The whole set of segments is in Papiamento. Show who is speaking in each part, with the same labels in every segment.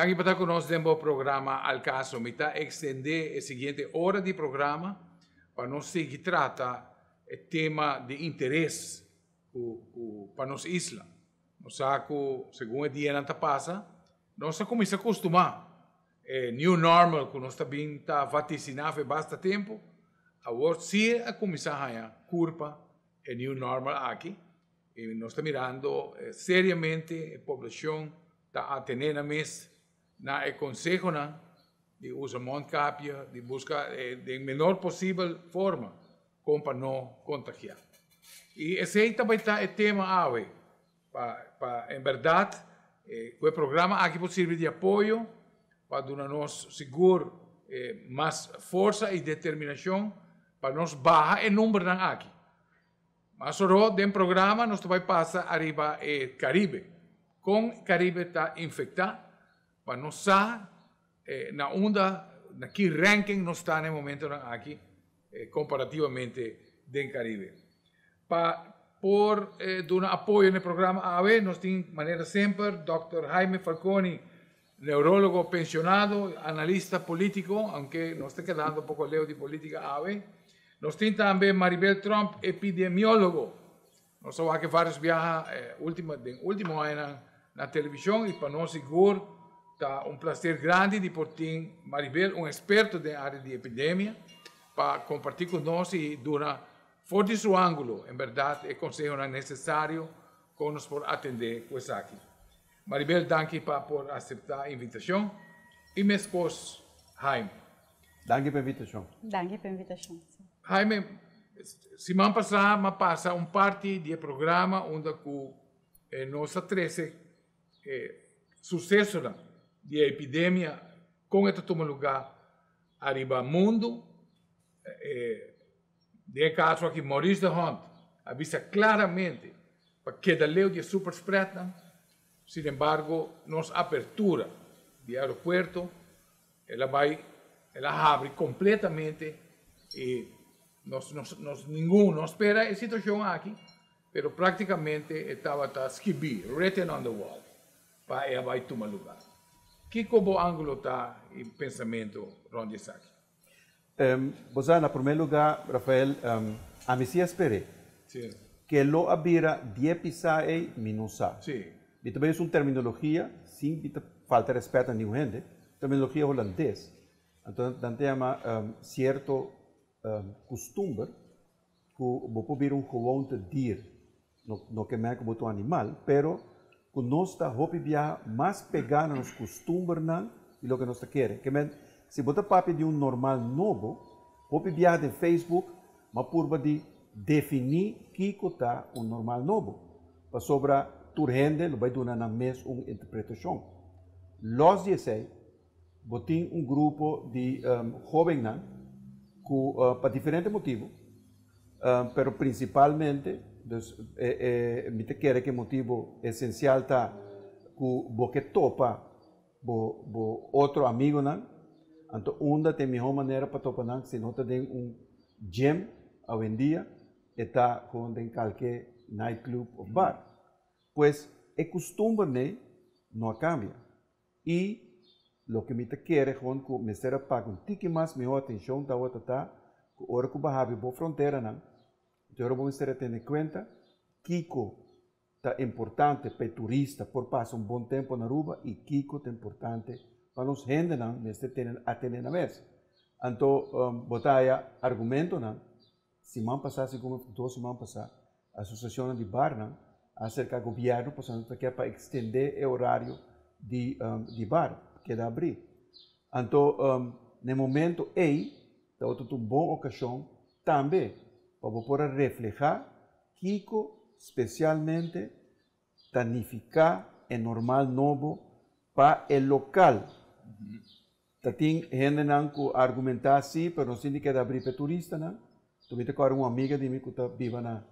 Speaker 1: Danki pa ta ku nos den bo programa Al Caso. Mi ta ekstendé e siguiente ora di programa pa nos sigui trata e tema di interes ku ku pa nos isla. Nos sa ku segun e dianan ta pasa, nos a kuminsá kustumá e new normal ku nos ta bin ta vatisiná fe basta tempu. Awor si a kuminsá haña kurpa e new normal aki i nos ta mirando seriamente e poblashon ta atené nan mes na e konsehonan di usa mondkapje, di buska den menor posibel forma kon pa no kontagiá. I esei ta bai ta e tema awe, pa pa en bèrdat ku e programa aki por sirbi di apoyo pa duna nos sigur mas forsa i determinashon pa nos baha e numbernan aki. Mas oro den programa nos ta bai pasa ariba e Caribe. Kon Caribe ta infecta pa nos sa na unda, na ki ranking nos ta na e momentonan aki comparativamente den Caribe. Pa por duna apoyo na e programa awe nos tin manera semper Dòkter Jaime Falconi, Neurólogo pensionado, analista político, aunke nos ta kedando un poko leu di polítika awe. Nos tin tambe Maribel Tromp, epidemiólogo. Nos a wak e vários biaha último den último añanan na televishon i pa nos sigur ta un plaser grandi di por tin Maribel, un eksperto den área di epidemia, pa kompartí ku nos i duna for di su ángulo en bèrdat e konsehonan nesesario kon nos por atendé ku esaki. Maribel danki pa por acepta invitacion y meskos Jaime.
Speaker 2: Danki pa invitacion.
Speaker 3: Danki pa invitacion.
Speaker 1: Jaime, siman pasa m'a pasa un parti di e programa unda cu nos a trece e sucesonan di e epidemia con e ta tuma lugar ariba mundo. Den e caso aki Maurice de Hond a bisa claramente pa keda leu di e superspreadnan, sin embargo nos apertura di e aeropuerto el a bai el a habri completamente y nos nos ningun no spera e situacion aki pero practicamente e tabata skibi, written on the wall, pa e a bai tuma lugar. Kico bo angulo ta y pensamento rond di esaki?
Speaker 2: Bo sa, na promé lugá, Rafael, ami sí a sper'é. Ke lo a bira dié pisá ei, mi no sa. Mi ta bai usa un terminologia, sin mi ta falta rèspèt na niun hende, terminologia holandes. Anto nan ta yama sierto kustumber ku bo por bira un gewoonte dier, no no ke men ku bo ta un animal, pero ku nos ta hopi biaha mas pegá na nos kustumbernan di loke nos ta kere. Ke men, si bo ta papia di un normal nobo, hopi biaha den Facebook m'a purba di definí kiko ta un normal nobo, pasobra tur hende lo bai duna nan mes un interpretashon. Lòs di esei, Bo tin un grupo di hóbennan ku pa diferente motibu, pero prinsipalmente, dus e mi ta kere ku e motibu esensial ta ku bo ke topa bo bo otro amigunan, anto unda ta e mihó manera pa topa nan si no ta den un gym awendia e ta kon den kalke nightclub òf bar. Pues e kustumber nei no a kambia. I loke mi ta kere gewoon ku mester a paga un tiki mas mihó atenshon tawata ta ku ora ku bo a habri bo fronteranan, te ora bo mester a tene kuenta kiko ta importante pa e turista por pasa un bon tempu na Aruba i kiko ta importante pa nos hendenan mester tene atende nan mes. Anto bo ta haya argumentonan Siman pasá, segun mi dos siman pasá, asosiashonnan di barnan a aserká gobièrnu pasobra nan ta ke pa ekstendé e orario di di bar keda abrí. Anto na e momento ei tabata un bon okashon tambe pa bo por a reflehá kiko spesialmente ta nifiká e normal nobo pa e lokal. Ta tin hendenan ku a argumentá sí, pero nos tin di keda abrí pa e turistanan. Tur mi ta kòrda un amiga di mi ku ta biba na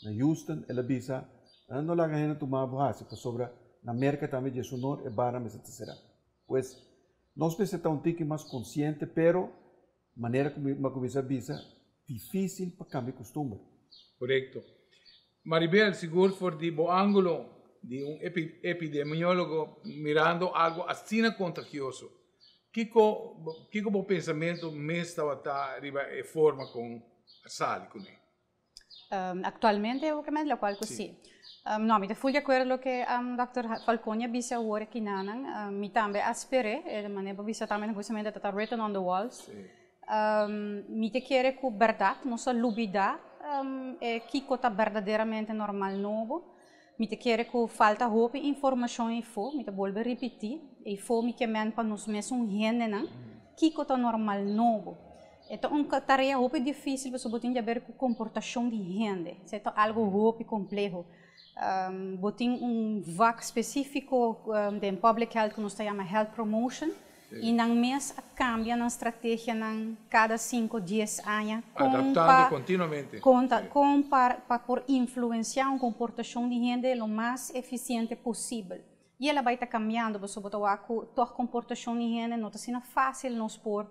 Speaker 2: na Houston, el a bisa, Nan no laga hende tuma bo hasi, pasobra na Merka tambe dje sunor e barnan mester ta será. Pues, nos mester ta un tiki mas konsiente, pero manera ku mi a kuminsá bisa, difísil pa kambia kustumber.
Speaker 1: Korekto. Maribel, sigur for di bo ángulo. di un epidemiólogo mirando algo asina kontagioso. Kiko, kiko bo pensamentu mes tabata riba e forma kon a sali kuné?
Speaker 3: Aktualmente, obviamente, lokual ku si. No, mi ta ful di akuerdo loke Dòkter Falconi a bisa awor aki nanan. Mi tambe a sper'é, e manera bo bisa tambe justamente ta written on the walls. Mi ta kere ku bèrdat nos a lubidá e kiko ta berdaderamente normal nobo. Mi ta kere ku falta hopi informashon eifó, mi ta bolbe ripití, eifó mi ke men pa nos mesun hendenan kiko ta normal nobo. E ta un tarea hopi difísil pasobra bo tin di haber ku komportashon di hende. Esei ta algu hopi kompleho. Bo tin un vak spesífiko den public health ku nos ta yama health promotion i nan mes a kambia nan strategianan kada sinku, dies aña kon
Speaker 1: pa kontinuamente
Speaker 3: kon pa por influensiá un komportashon di hende lo mas efisiente posibel. I el a bai ta kambiando pasobra bo ta wak ku tòg komportashon di hende no ta asina fásil nos por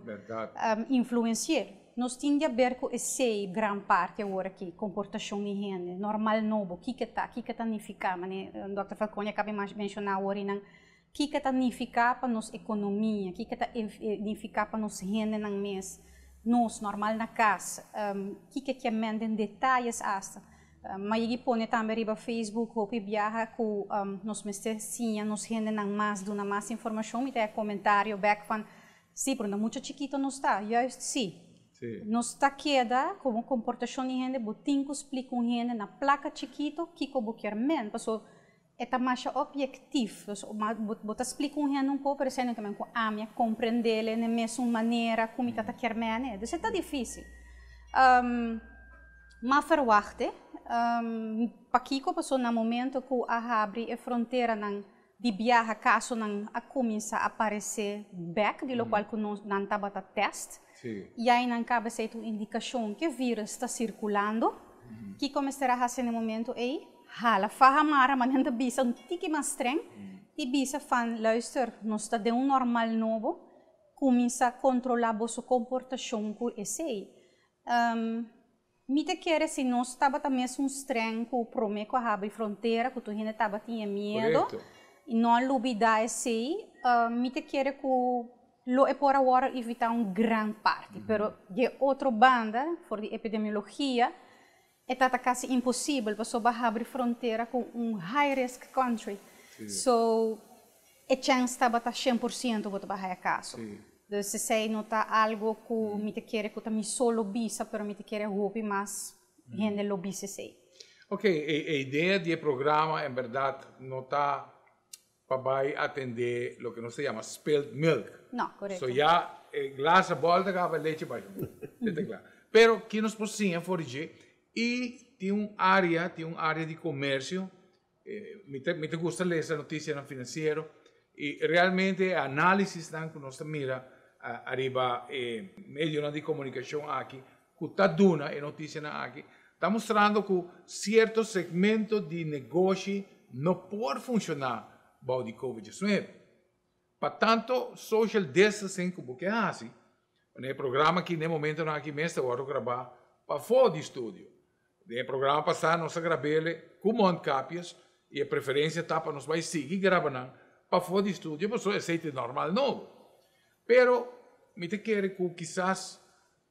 Speaker 3: influensi'é. Nos tin di haber ku esei gran parti awor aki, komportashon di hende, normal nobo, kiko ta, kiko ta nifiká, manera dòkter Falconi a kaba di menshoná awor einan, kiko ta nifiká pa nos ekonomia, kiko ta nifiká pa nos hendenan mes, nos normal na kas, kiko ke men den detayes asta. M'a yegi pone tambe riba Facebook hopi biaha ku nos mester siña nos hendenan mas, duna mas informashon. Mi ta haña komentario bèk van, sí, pero na mucha chikito nos ta. Juist sí. Nos ta keda komo komportashon di hende, bo tin ku splika un hende na plaka chikito kiko bo kier men, paso e ta masha objektief. Dus bo ta splika un hende un poko, pero esei no ta men ku ami a komprendel na e mesun manera ku mi ta ta kier mene. Dus e ta difísil. M'a ferwachté. Pakiko? Pasobra na momento ku a habri e fronteranan di biaha kasonan a kuminsá aparesé bèk di lokual ku nos nan tabata tèst. I ai nan kaba esei ta un indikashon ku e vírùs ta sirkulando. Kiko mester a hasi na e momento ei? Hala faha mara manera nan ta bisa un tiki mas strèng i bisa van luister nos ta den un normal nobo, kuminsá kontrolá boso komportashon ku esei. Mi ta kere si nos tabata mesun streng ku prome ku a habri frontera ku tur hende tabatin e miedo i no a lubida esei, mi ta kere ku lo e por awor a evita un gran parti. Pero di e otro banda, for di epidemiologia, e ta kasi imposibel pasobra a habri frontera ku un high risk country. So e chèns tabata 100% bo ta bai haya kaso. Dus esei no ta algo ku mi ta kere ku ta mi so lo bisa, pero mi ta kere hopi mas hende lo bisa esei.
Speaker 1: Ok, e idea di e programa en bèrdat no ta pa bai atendé loke nos ta yama spilled milk.
Speaker 3: No, korekto.
Speaker 1: So ya e glas a bòlta kaba e leche basha bo. Esei ta kla. Pero ki nos por siña for di dje? I tin un área, tin un área di komersio. Mi ta mi ta gusta lesa notisianan finansiero i realmente e análisisnan ku nos ta mira ariba e medionan di komunikashon aki ku ta duna e notisianan aki ta mustrando ku sierto segmento di negoshi no por funshoná bou di covid diesnuebe. Pa tanto social distancing ku bo ke hasi, manera e programa aki na e momentonan aki mes ta wòrdu grabá pafó di studio. Den e programa pasá nos a grab'ele ku mondkapjes i e preferensia ta pa nos bai sigui graba nan pafó di studio pasobra esei ta e normal nobo. Pero mi ta kere ku kisas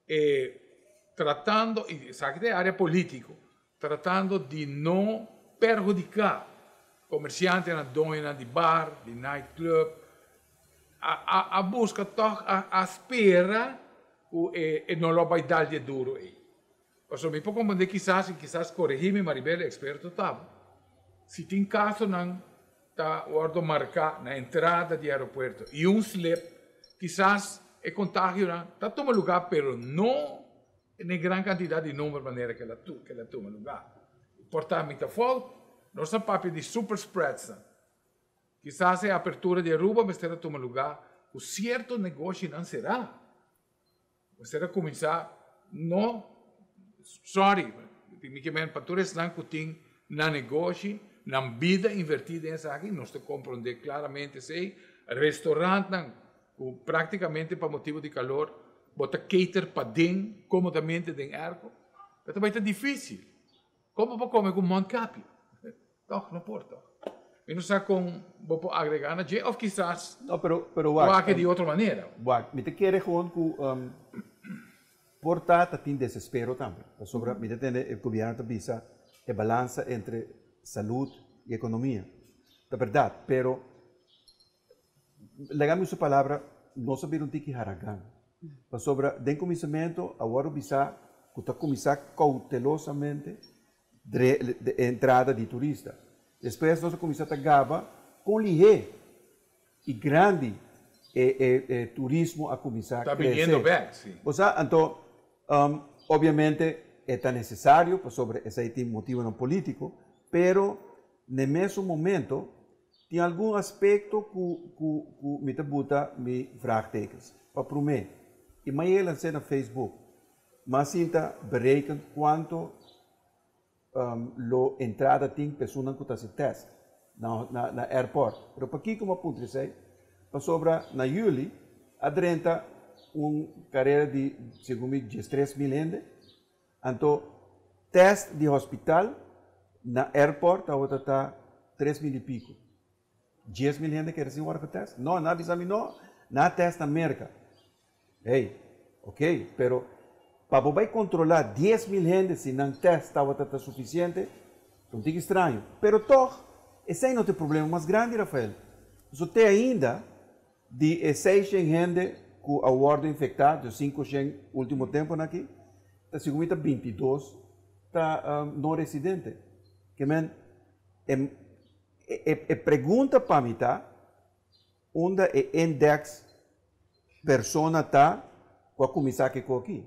Speaker 1: e tratando, i esaki ta e área polítiko, tratando di no perhudiká komersiantenan, doñonan di bar, di nightclub, a a buska tòg a a spera ku e no lo bai dal di e duro ei. Pasobra mi por comprende kisas, y kisas coregi mi Maribel, experto ta bo, si tin casonan ta wordo marca na entrada di aeropuerto y un slip, kisas e contagionan ta tuma lugar pero no den e gran cantidad di number manera ke la tuma lugar. Por ta mi ta fout, nos ta papia di super spreadsnan. Kisas e apertura di Aruba mester a tuma lugar cu cierto negoshinan cera. Mester a kuminsá no sorry mi ke men pa tur esnan ku tin nan negoshi, nan bida invertí den esaki, nos ta komprondé klaramente esei. Restorantnan ku praktikamente pa motibu di kalor bo ta cater paden komodamente den airco, ta bai ta difísil. Komo bo kome ku mondkapje? Tòg no por tòg. Mi no sa kon bo por agregá na dje òf kisas
Speaker 2: No, pero, pero wak,
Speaker 1: wak di otro manera.
Speaker 2: Wak, mi ta kere gewoon ku por ta ta tin desespero tambe. Pasobra mi ta tende e gobièrnu ta bisa e balansa entre salud i ekonomia. Ta bèrdat, pero laga mi usa palabra, nos a bira un tiki haragan. Pasobra den kuminsamentu a wòrdu bisa ku ta kuminsá koutelosamente de entrada di turista. Despues nos a kuminsá ta gaba kon lihé i grandi e turismo a kuminsá
Speaker 1: Ta
Speaker 2: krese.
Speaker 1: biniendo bèk, si.
Speaker 2: Bo sa, anto obviamente e ta nesesario pasobra esei tin motibonan polítiko, pero n'e mesun momento tin algun aspekto ku ku ku mi ta buta mi vraagtekens. Pa promé, i maye lans'é na Facebook, m'a sinta bereken kuanto lo entrada tin personan ku ta hasi tèst na na airport. Pero pakiko mi a puntra esei? Pasobra na yüli a drenta un karera di segun mi 13.000 hende, anto tèst di hospital na airport tabata ta 3000 i piko. 10.000 hende kere sin wòrdu getèst? No, nan a bisa mi no, nan a tèst na Merka. Hey, ok, pero pa bo bai kontrolá 10.000 hende si nan tèst tabata ta sufisiente, ta un tiki straño. Pero tòg, esei no ta e problema mas grandi, Rafael. Pasobra te ainda di e seishen hende ku a wòrdu infektá, dus sinkoshen último tempunan aki, ta segun mi ta 22 ta no residente. Ke men, e e pregunta pa mi ta, unda e index persona ta ku a kuminsá ku e kos aki?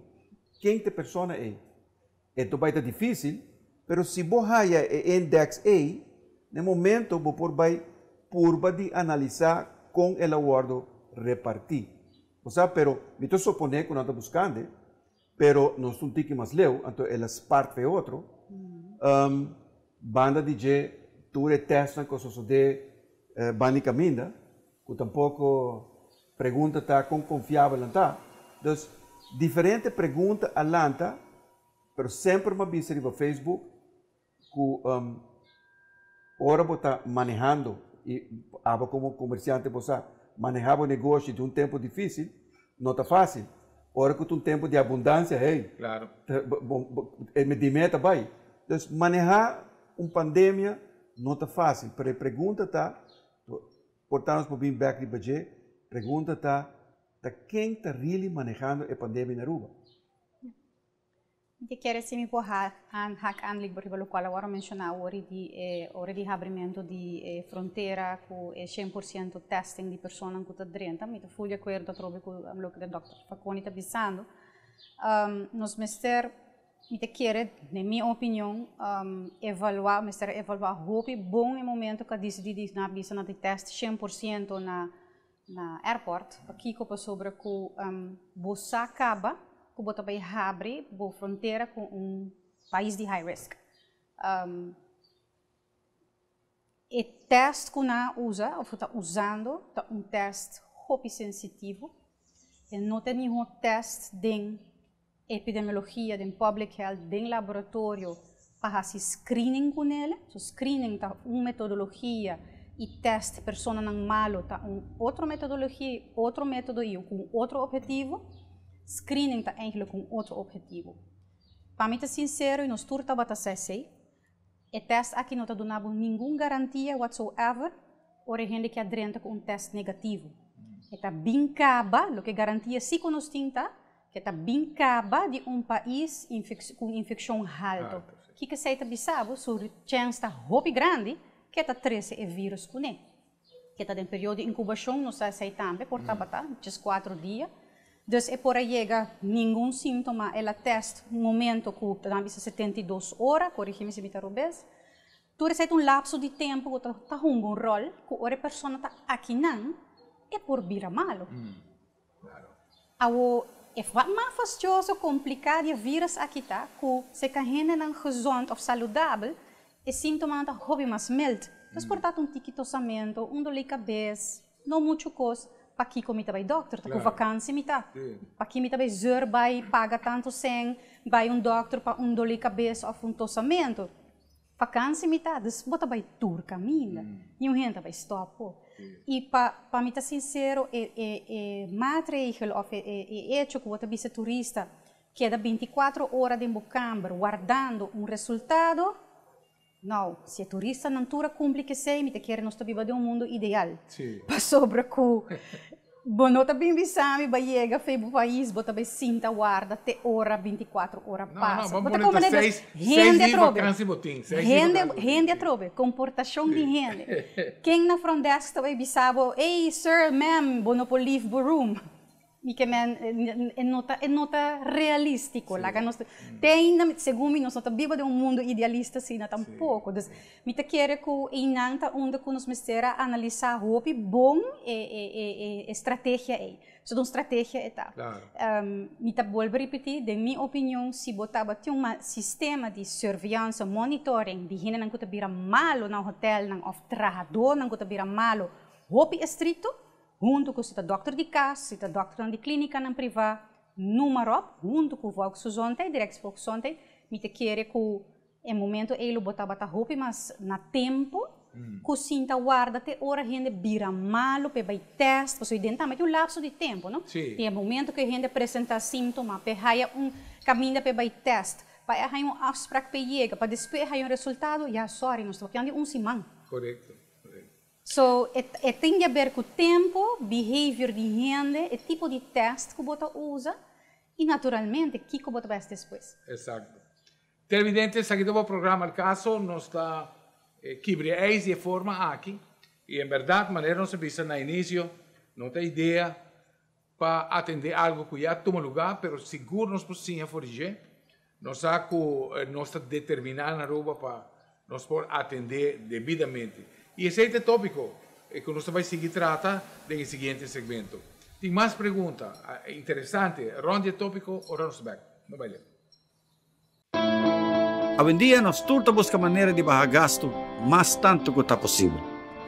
Speaker 2: Ken ta e persona ei? E ta bai ta difísil, pero si bo haya e index ei, na e momento bo por bai purba di analisá kon el a wòrdu repartí. Bo sa, pero mi ta suponé ku nan ta buskando, pero nos ta un tiki mas leu, anto el a spart pa e otro. Banda di dje tur e tèstnan ku a sosodé banda di kaminda, ku tampoko pregunta ta kon konfiabel nan ta. Dus diferente pregunta a lanta, pero semper mi a bisa riba Facebook ku ora bo ta manehando i abo komo komersiante bo sa maneha bo negoshi den un tempu difisil no ta fasil. Ora ku ta un tempu di abundansia hey, di meta bai. Dus maneha un pandemia no ta fasil, pero e pregunta ta, por ta nos por bin bek riba dje, pregunta ta, ta ken ta really manehando e pandemia na Aruba?
Speaker 3: Mi ta kere si mi por hak aan riba lokual a wòrdu menshoná awor di e ora di habrimentu di e frontera ku e 100% testing di personanan ku ta drenta. Mi ta ful di akuerdo atrobe ku loke dòkter Facconi ta bisando. Nos mester, mi ta kere, den mi opinion, evaluá, mester evaluá hopi bon e momento ku a disidí di nan a bisa nan ta tèst 100% na na airport. Pakiko? Pasobra ku bo sa kaba ku bo ta bai habri bo frontera ku un pais di high risk. E test ku nan a usa òf ku ta usando ta un test hopi sensitivo. E no ta e mihó test den epidemiologia, den public health, den laboratorio pa hasi screening ku nele. So screening ta un metodologia i test personanan malo ta un otro metodologia i otro metodo i ku un otro obhetivo. Screening ta eigenlijk ku un otro obhetivo. Pa mi ta sinsero i nos tur tabata sa esei, e test aki no ta duna bo ningun garantia whatsoever ora e hende ke a drenta ku un test negativo. E ta bin kaba, loke garantia si ku nos tin ta, ke ta bin kaba di un pais ku un infekshon halto. Kiko esei ta bisa bo? Su chèns ta hopi grandi ke ta trese e vírus kuné. Ke ta den periodo di inkubashon, nos sa esei tambe por tabata 14 dia. Dus e por a yega ningun síntoma, el a tèst un momento ku nan a bisa 72 ora, korigí mi si mi ta robes. Tur esei ta un lapso di tempu ku ta hunga un ròl ku ora e persona ta akinan e por bira malu. Awo, e wat mas fastioso, kompliká di e vírus aki ta ku seka hendenan gezond òf saludabel, e síntomanan ta hopi mas mild. Dus por ta ta un tiki tosamentu, un dolí kabes, no muchu kos. Pakiko mi ta bai dòkter? Ta ku vakansi mi ta. Paki mi ta bai zeur bai paga tantu sèn bai un dòkter pa un dolí kabes òf un tosamentu? Vakansi mi ta, dus bo ta bai tur kaminda. Niun hende ta bai stòp bo. I pa pa mi ta sinsero e e e maatregel òf e e e echo ku bo ta bisa turista keda bintikuatro ora den bo kamber wardando un resultado, nou, si e turistanan tur a kumpli kesei mi ta kere nos ta biba den un mundu ideal. Pasobra ku Bo no ta bin bisa mi ba yega fe bo pais bo ta bay sinta warda te ora 24 ora pasa.
Speaker 1: No, no,
Speaker 3: Bo ta
Speaker 1: bo
Speaker 3: comprende?
Speaker 1: seis,
Speaker 3: Dus hende
Speaker 1: seis di
Speaker 3: atrobe.
Speaker 1: vakantie bo tin, seis di
Speaker 3: Hende,
Speaker 1: vakantie bo tin,
Speaker 3: hende
Speaker 1: sí.
Speaker 3: atrobe, comportacion di
Speaker 1: Sí.
Speaker 3: hende. Ken na front desk ta bay bisa bo, ey sir, ma'am, bo no por leave bo room. Mi ke men, e no ta, e no ta realistico.
Speaker 1: Sí.
Speaker 3: Laga nos, te ainda, segun mi, nos no ta biba den un mundo idealista asina tampoco. Dus Mi ta kere ku einan ta unda ku nos mester a analisá hopi bon e e e e estrategia ei. So ta un strategia e ta. Mi ta bolbe ripití, den mi opinion si bo tabatin un sistema di surveillance, monitoring di hendenan ku ta bira malu na hotelnan òf trahadónan ku ta bira malu hopi estrikto, huntu ku si ta dòkter di kas, si ta dòkternan di klínikanan privá, numa ròp, huntu ku Volksgezondheid, Directie Volksgezondheid, mi ta kere ku E momento ei lo bo tabata hopi mas na tempo ku sinta warda te ora hende bira malu p'e bai tèst, pasobra den tambe tin un lapso di tempo, no? Tin e momento ku e hende presentá síntoma p'e haya un kaminda p'e bai tèst, pa e haya un afsprak p'e yega, pa despues e haya un resultado, ya sòri, nos ta papiando di un siman.
Speaker 1: Korekto, korekto.
Speaker 3: So, e e tin di aber ku tempo, behavior di hende, e tipo di tèst ku bo ta usa i naturalmente kiko bo ta bai hasi despues.
Speaker 1: Esakto. Televidente, esaki ta bo programa Al Caso. Nos ta kibra e ijs di e forma aki. Y en berdad, manera nos a bisa na inicio, no ta idea pa atende algo cu ya tuma lugar, pero sigur nos por siña for di dje. Nos sa cu nos ta determina na Aruba pa nos por atende debidamente. Y esey ta e topico cu nos ta bay sigui trata den e siguiente segmento. Tin mas pregunta interesante rond di e topico ora nos ta bek. No bay leu.
Speaker 4: Awendia nos tur ta buska manera di baha gastu mas tantu ku ta posibel.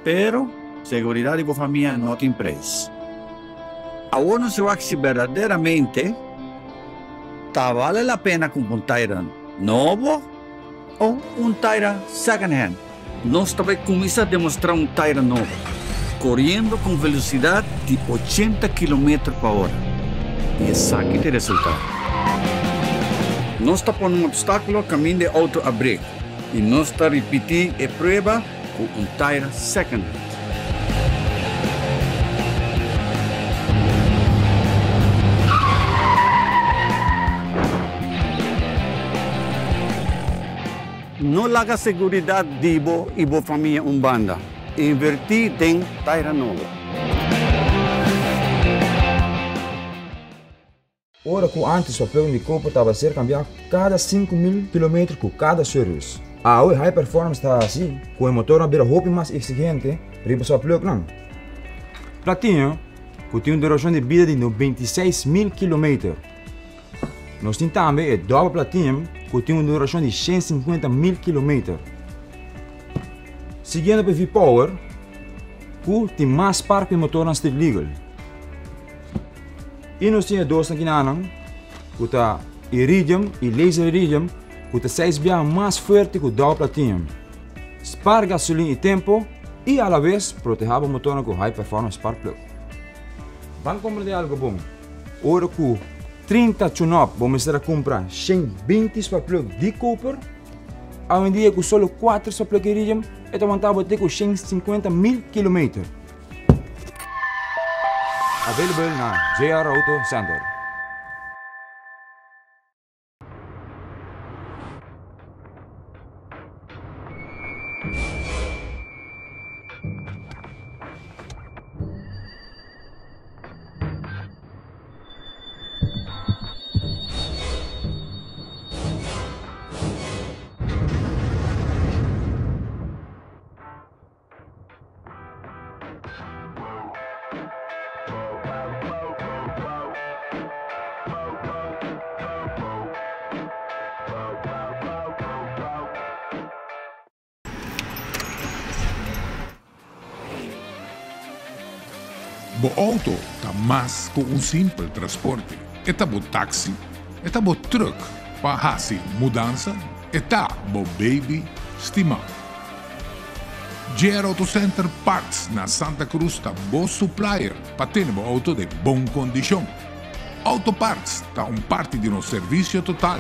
Speaker 4: Pero, seguridat di bo famia no tin preis. Awor nos wak si berdaderamente ta bale la pena kumpra un taira nobo o un taira second hand. Nos ta bai kuminsá demostrá un taira nobo, koriendo ku un velosidat di ochenta kilometer pa ora. I esaki ta e resultado. Nos ta pone un opstákulo kaminda e outo a brek i nos ta ripití e prueba ku un taira second hand. No laga seguridat di bo i bo famia un banda. Invertí den taira nobo.
Speaker 5: Ora ku ántes papel di koper tabata ser kambiá kada 5000 kilometer ku kada service. Awe High Performance ta hasi ku e motornan bira hopi mas eksigente riba su plugnan. Platinum, ku tin un durashon di bida di 96000 kilometer. Nos tin tambe e dòbel platinum ku tin un durashon di 150 mil kilometer. Siguiendo pa e V-Power ku tin mas par ku e motornan street legal. I nos tin e dos nakinanan ku ta Iridium i Laser Iridium ku ta seis biaha mas fuerte ku dòbel platinum. Spar gasolin i tempo i alabes protehá bo motornan ku high performance spark plug. Ban komprendé algo bon. Ora ku 30 tune-up bo mester a kumpra 120 sparplug di koper, awendia ku solo 4 sparplug iridium e ta wanta bo te ku 150 mil kilometer. Available na JR Auto Center.
Speaker 6: Bo auto ta mas ku un simpel transporte. E ta bo taxi, e ta bo truck pa hasi mudansa, e ta bo baby. stimá. JR Auto Center Parts na Santa Cruz ta bo supplier pa tene bo auto den bon kondishon. Auto Parts ta un parti di nos servisio total.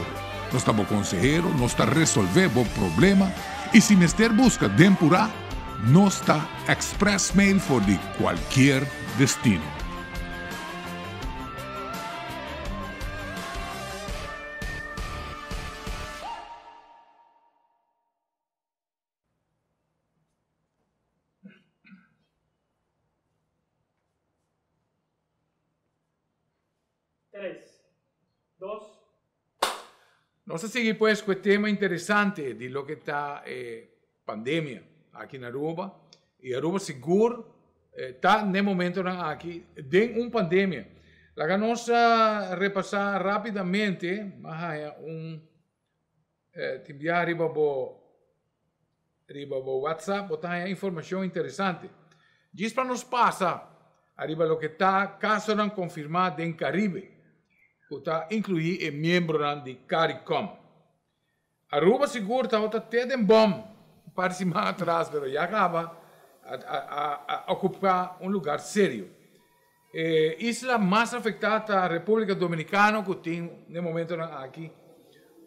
Speaker 6: Nos ta bo konsehero, nos ta resolvé bo problema i si mester buska den purá, nos ta express mail for di kualkier destino.
Speaker 7: Tres, dos.
Speaker 1: Nos a sigui pues cu e tema interesante di loke ta e pandemia aki na Aruba y Aruba sigur ta n'e momentonan aki den un pandemia. Laga nos repasa rapidamente, m'a haya un Tin bia riba bo riba bo WhatsApp bo ta haña informashon interesante. Djis pa nos pasa ariba loke ta kasonan konfirmá den Karibe ku ta inkluí e miembronan di Caricom. Aruba sigur tabata te den bòm un par di siman atras pero ya kaba a a okupá un lugar serio. E isla mas afektá ta Repúblika Dominikano ku tin n'e momentonan aki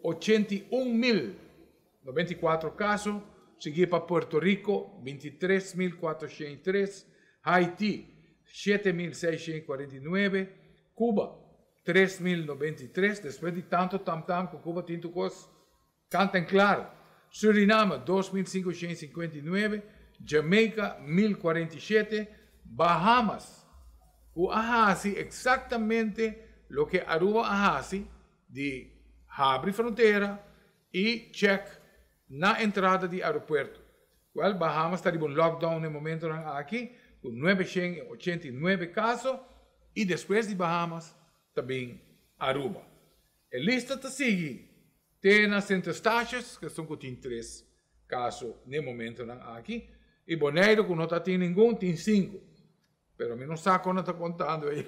Speaker 1: 81.094 kaso, siguí pa Puerto Rico, 23.403, Haiti, 7.649, Cuba, 3.093, despues di tantu tamtam ku Cuba tin tur kos Kanta en klaro, Suriname 2559, Jamaica 1047, Bahamas, ku a hasi eksaktamente loke Aruba a hasi di habri frontera i chèk na entrada di aeropuerto. Wèl, Bahamas ta riba un lockdown na e momentonan aki ku 989 kaso i despues di Bahamas ta bin Aruba. E lista ta sigui te na Sint Eustatius, ku esun ku tin tres kaso n'e momentonan aki, i Boneiru ku no ta tin ningun, tin sinku. Pero mi no sa kon nan ta kontando ei,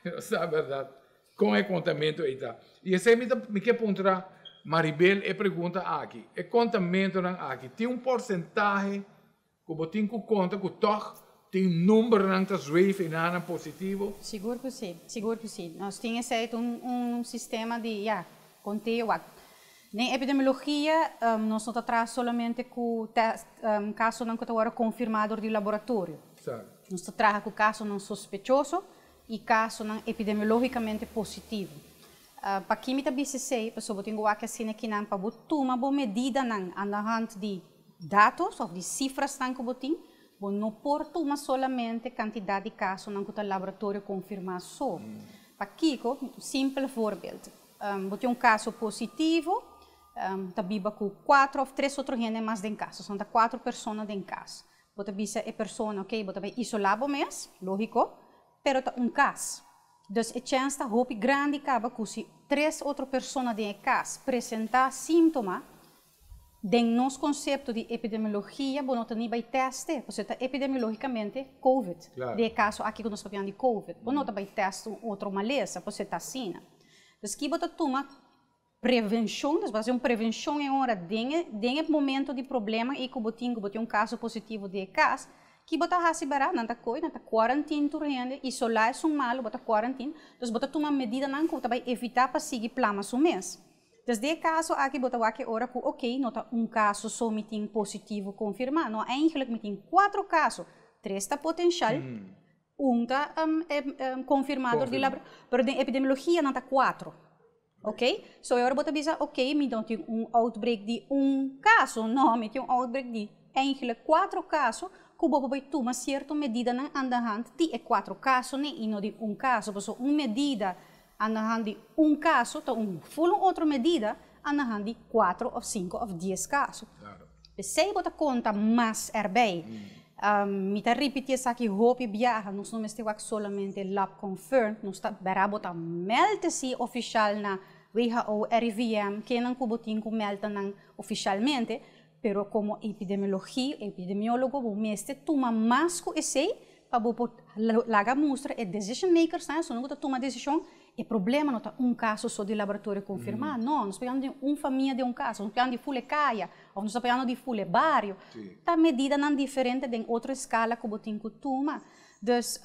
Speaker 1: mi no sa bèrdat kon e kontamentu ei ta. I esei mi ta mi ke puntra Maribel e pregunta aki, e kontamentunan aki tin un porsentahe Ku bo tin ku konta ku tòg tin numbernan ta zweef i nan positivo?
Speaker 3: Sigur ku si, sigur ku si. Nos tin esei ta un un sistema di, ya, konteo wak. Den epidemiologia nos no ta traha solamente ku tèst, kasonan ku ta wòrdu konfirmá dor di laboratorio. Nos ta traha ku kasonan sospechoso i kasonan epidemiológikamente positivo. Pa ki mi ta bisa esei? Pasobra bo tin ku wak asina kinan pa bo tuma bo medidanan aan de hand di datos òf di sifrasnan ku bo tin, bo no por tuma solamente kantidat di kasonan ku ta laboratorio konfirmá so. Pakiko? Un simpel voorbeeld, bo tin un kaso positivo, ta biba ku kuater òf tres otro hende mas den kas, òf ta kuater persona den kas. Bo ta bisa e persona, oke, bo ta bai isolá bo mes, lógiko, pero ta un kas. Dus e chèns ta hopi grandi kaba ku si tres otro persona den e kas presentá síntoma, Den nos konsepto di epidemiologia bo no ta ni bai tèst e, pasobra ta epidemiológikamente covid. Den e kaso aki ku nos papiando di covid, bo no ta bai tèst un otro malesa, pasobra ta asina. Dus ki bo ta tuma prevenshon, dus bo ta hasi un prevenshon e ora den e den e momento di problema ei ku bo tin ku bo tin un kaso positivo di e kas, ki bo ta hasi bara? Nan ta koi, nan ta kuarantin tur hende, isolá esun malu, bo ta kuarantin, dus bo ta tuma medidanan ku ta bai evitá pa sigui plama su mes. Des di e kaso aki bo ta wak e ora ku ok no ta un kaso so mi tin positivo konfirmá, no eigenlijk mi tin kuatro kaso, tres ta potenshal, un ta konfirmá dor di labra, pero den epidemiologia nan ta kuatro, ok. So e ora bo ta bisa ok mi no tin un outbreak di un kaso, no mi tin un outbreak di eigenlijk kuatro kaso ku bo por bai tuma sierto medidanan aan de hand di e kuatro kasonan i no di un kaso, pasobra un medida Aan de hand di un kaso ta un ful un otro medida aan de hand di kuatro òf sinku òf dies kaso. P'esei bo ta konta mas erbij. Mi ta ripití esaki hopi biaha, nos no mester wak solamente lab confirmed, nos ta bera bo ta mèlta si ofishal na WHO, RIVM, kennan ku bo tin ku mèlta nan ofishalmente, pero komo epidemiologi, epidemiólogo bo mester tuma mas ku esei Pa bo por laga mustra e decision makers nan, esunnan ku ta tuma desishon, E problema no ta un kaso so di laboratorio konfirmá, no, nos papiando di un famia den un kas, nos papiando di ful e kaya, òf nos ta papiando di ful e bario. Ta medidanan diferente den otro eskala ku bo tin ku tuma. Dus,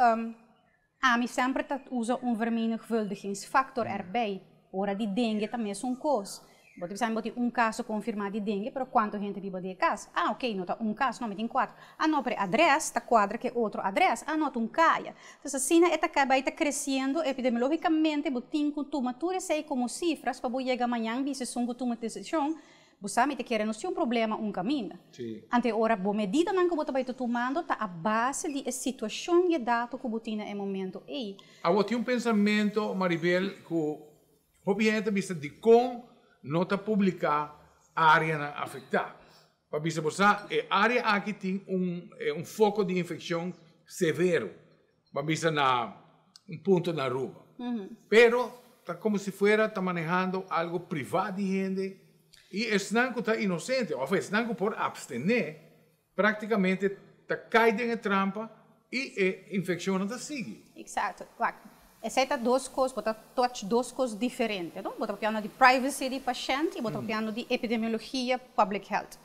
Speaker 3: ami semper ta usa un vermenigvuldigingsfactor erbij. Ora di dengue ta mesun kos. Bo ta bisa mi bo tin un kaso konfirmá di dengue, pero kuantu hende biba den e kas? Ah, oké, no ta un kas, no, mi tin kuater. Ah, no, pero e adrès ta kuadra ku e otro adrès. Ah, no, ta un kaya. Entonces asina e ta kai bai ta kresiendo epidemiológikamente, bo tin ku tuma tur esei komo sifras pa bo yega mañan bisa esun ku tuma desishon, bo sa mi ta kere nos tin un problema un kaminda. Anto e ora bo medidanan ku bo ta bai ta tumando ta a base di e situashon di e dato ku bo tin na e momento ei.
Speaker 1: Awor tin un pensamentu, Maribel, ku Hopi hende ta bisa dikon no ta publiká áreanan afektá. Pa bisa bo sa, e área aki tin un un foko di infekshon severo, pa bisa na un punto na Aruba. Pero ta komo si fuera ta manehando algo privá di hende i esnan ku ta inosente òf esnan ku por apstené Práktikamente ta kai den e trampa i e infekshonnan ta sigui.
Speaker 3: Eksakto. Wak, esei ta dos kos, bo ta touch dos kos diferente, no? Bo ta papiando di privacy di pashènt i bo ta papiando di epidemiologia, public health.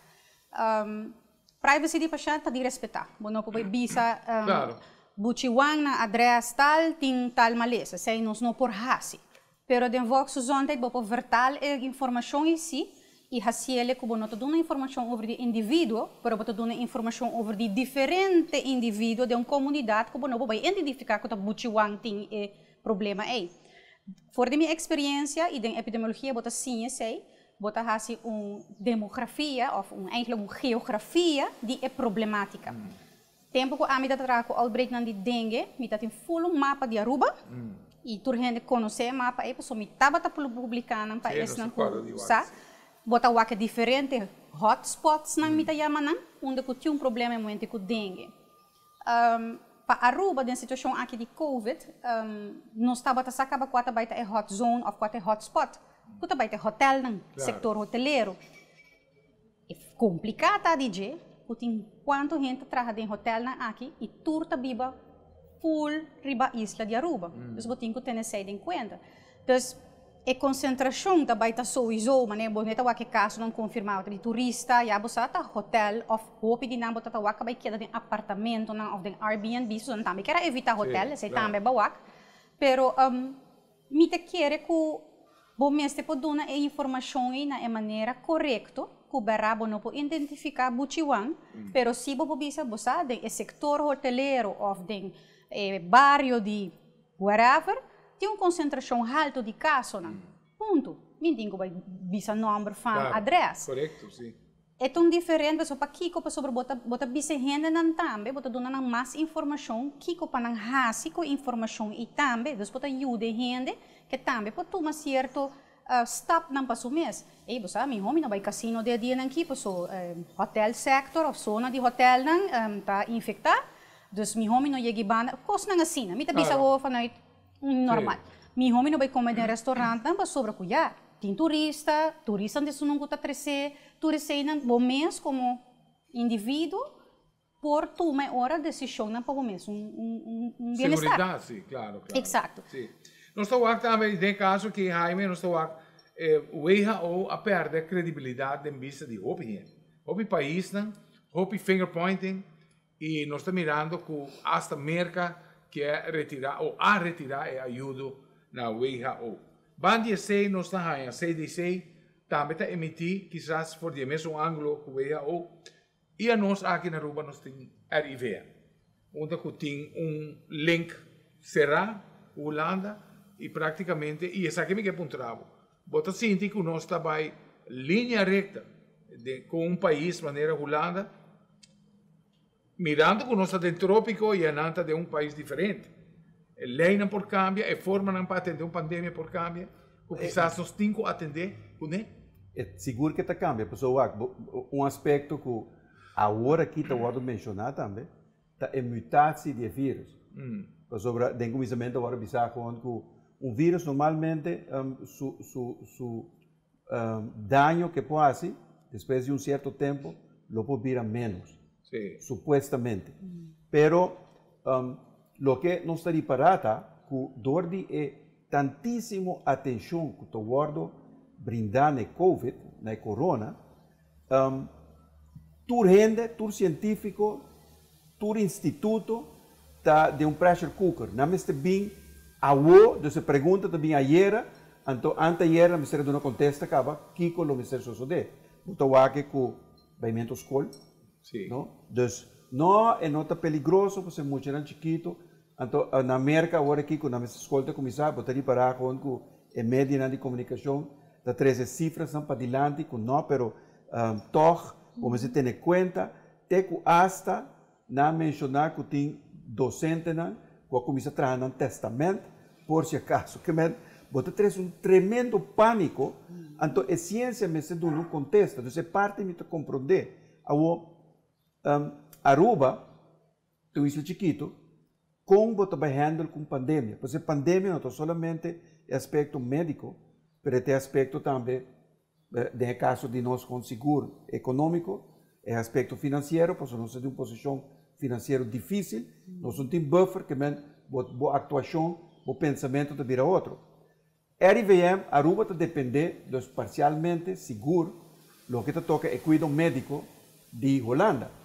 Speaker 3: Privacy di pashènt ta di respetá. Bo no por bai bisa Buchi Wan na adrès tal tin tal malesa. Esei nos no por hasi. Pero den Volksgezondheid bo por vertaal e informacion ei si y haciele cu bo no ta duna informacion over di individuo, pero bo ta duna informacion over di diferente individuo den un comunidad cu bo no por bay identifica cu ta buchiwan tin e problema ei. For di mi experiencia y den epidemiologia bo ta siña esey, bo ta haci un demografia of un eigenlijk un geografia di e problematica. Tempu ku ami ta traha ku outbreaknan di dengue, mi ta tin full un mapa di Aruba i tur hende konosé e mapa ei pasobra mi tabata publiká nan pa esnan ku sa. Bo ta wak e diferente hotspotsnan mi ta yama nan, unda ku tin un problema e momento ku dengue. Pa Aruba den situashon aki di covid, nos tabata sa kaba kua ta bai ta e hot zone òf kua ta e hotspot, ku ta bai ta e hotèlnan, sektor hotelero. E kompliká ta di dje ku tin kuantu hende ta traha den hotelnan aki i tur ta biba ful riba isla di Aruba. Dus bo tin ku tene esei den kuenta. Dus e konsentrashon ta bai ta souiso manera bo no ta wak e kasonan konfirmá di turista ya bo sa ta hotel òf hopi di nan bo ta ta wak a bai keda den apartamentonan òf den Airbnb so nan tambe kier a evitá hotel esei tambe a wak pero Mi ta kere ku bo mester por duna e informashon ei na e manera korekto, ku bèrá bo no por identifiká buchiwan, pero si bo por bisa bo sa den e sektor hotelero òf den e bario di wherever tin un konsentrashon haltu di kasonan. Punto. Mi tin ku bai bisa nòmber, fam, adrès.
Speaker 1: Korekto, si.
Speaker 3: E ta un diferente pasobra pakiko pasobra bo ta bo ta bisa e hendenan tambe bo ta duna nan mas informashon kiko pa nan hasi ku e informashon ei tambe dus bo ta yuda e hende ke tambe por tuma sierto stapnan pa su mes ey bo sa miho mi no bai kasino den e dianan aki paso hotel sector of zona di hotelnan ta infecta dus miho mi no yega e banda kosnan asina mi ta bisa bo vanuit un normal. Miho mi no bai come den restaurantnan pasobra cu ya tin turista, turistan di esunnan cu ta trece tur eseinan, bo mes como individuo por tuma e ora decisionnan pa bo mes un un bienestar.
Speaker 1: Seguridad, si, claro, claro.
Speaker 3: Exacto.
Speaker 1: Si. Nos ta wak tambe den e caso aki Jaime, nos ta wak WHO a perde credibilidad den bista di hopi hende, hopi paisnan, hopi finger pointing, I nos ta mirando ku asta Merka ke retirá o a retirá e ayudo na WHO. Ban di esei nos ta haña CDC tambe ta emití kisas for di e mesun ángulo ku WHO i anos aki na Aruba nos tin RIVM unda ku tin un link será ku Hulanda i práktikamente i esaki mi ke puntra bo, bo ta sinti ku nos ta bai linea rekta den ku un pais manera Hulanda? Mirando ku nos ta den trópiko i anan ta den un pais diferente, e leinan por kambia, e formanan pa atendé un pandemia por kambia, ku kisas nos tin ku atendé kuné.
Speaker 2: E sigur ke ta kambia, pasobra wak, un aspekto ku awor aki ta wòrdu menshoná tambe ta e mutatie di e vírus. Pasobra den kuminsamentu a wòrdu bisá kon ku un vírus normalmente su su su daño ke por hasi despues di un sierto tempo lo por bira menos, supuestamente. Pero loke nos ta ripará ta ku dor di e. tantísimo atenshon ku ta wòrdu brindá na e Covid, na e corona, tur hende, tur sientífiko, tur instituto ta den un pressure cooker. Nan mester bin awo, dus e pregunta ta bin ayera, anto anteayera nan mester a duna kontesta kaba kiko lo mester sosodé. Bo ta wak ku baimentu skol, no? Dus no, e no ta peligroso pasobra e muchanan chikito. Anto na Merka awor aki ku nan mester skol ta kuminsá, bo ta ripará gewoon ku e medionan di komunikashon ta trese sifrasnan padilanti ku no, pero tòg bo mester tene kuenta te ku asta nan a menshoná ku tin dosentenan ku a kuminsá traha nan tèstamènt por si akaso. Ke men bo ta trese un tremendo pániko, anto e siensia mester duna un kontesta. Dus e parti mi ta komprondé. Awor Aruba Ta un isla chikitu, kon bo ta bai handle ku un pandemia? Pasobra e pandemia no ta solamente e aspekto médiko, pero e ta e aspekto tambe, den e kaso di nos kon sigur ekonómiko, e aspekto finansiero, pasobra nos ta den un posishon finansiero difísil, nos no tin buffer, ke men bo bo aktuashon, bo pensamentu ta bira otro. RIVM Aruba ta depende dus parsialmente sigur loke ta toka e kuido médiko di Hulanda.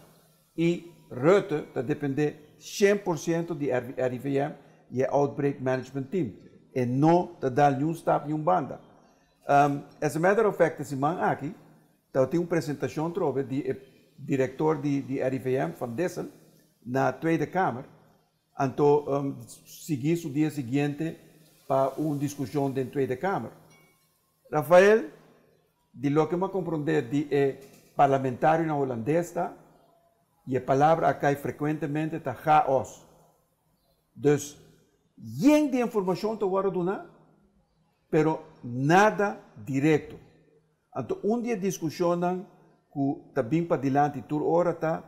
Speaker 2: I Rutte ta depende 100% di RIVM i e Outbreak Management Team. E no ta dal niun stap niun banda. As a matter of fact e siman aki tabatin un presentashon trobe di e direktor di RIVM Van Dissel na Tweede Kamer. Anto sigui su dia siguiente pa un diskushon den Tweede Kamer. Rafael, Di loke mi a komprondé di e parlamentarionan hulandes ta, i e palabra a kai frekuentemente ta chaos. Dus, yen di informashon ta wòrdu duná, pero nada direkto. Anto un di e diskushonnan ku ta bin padilanti tur ora ta,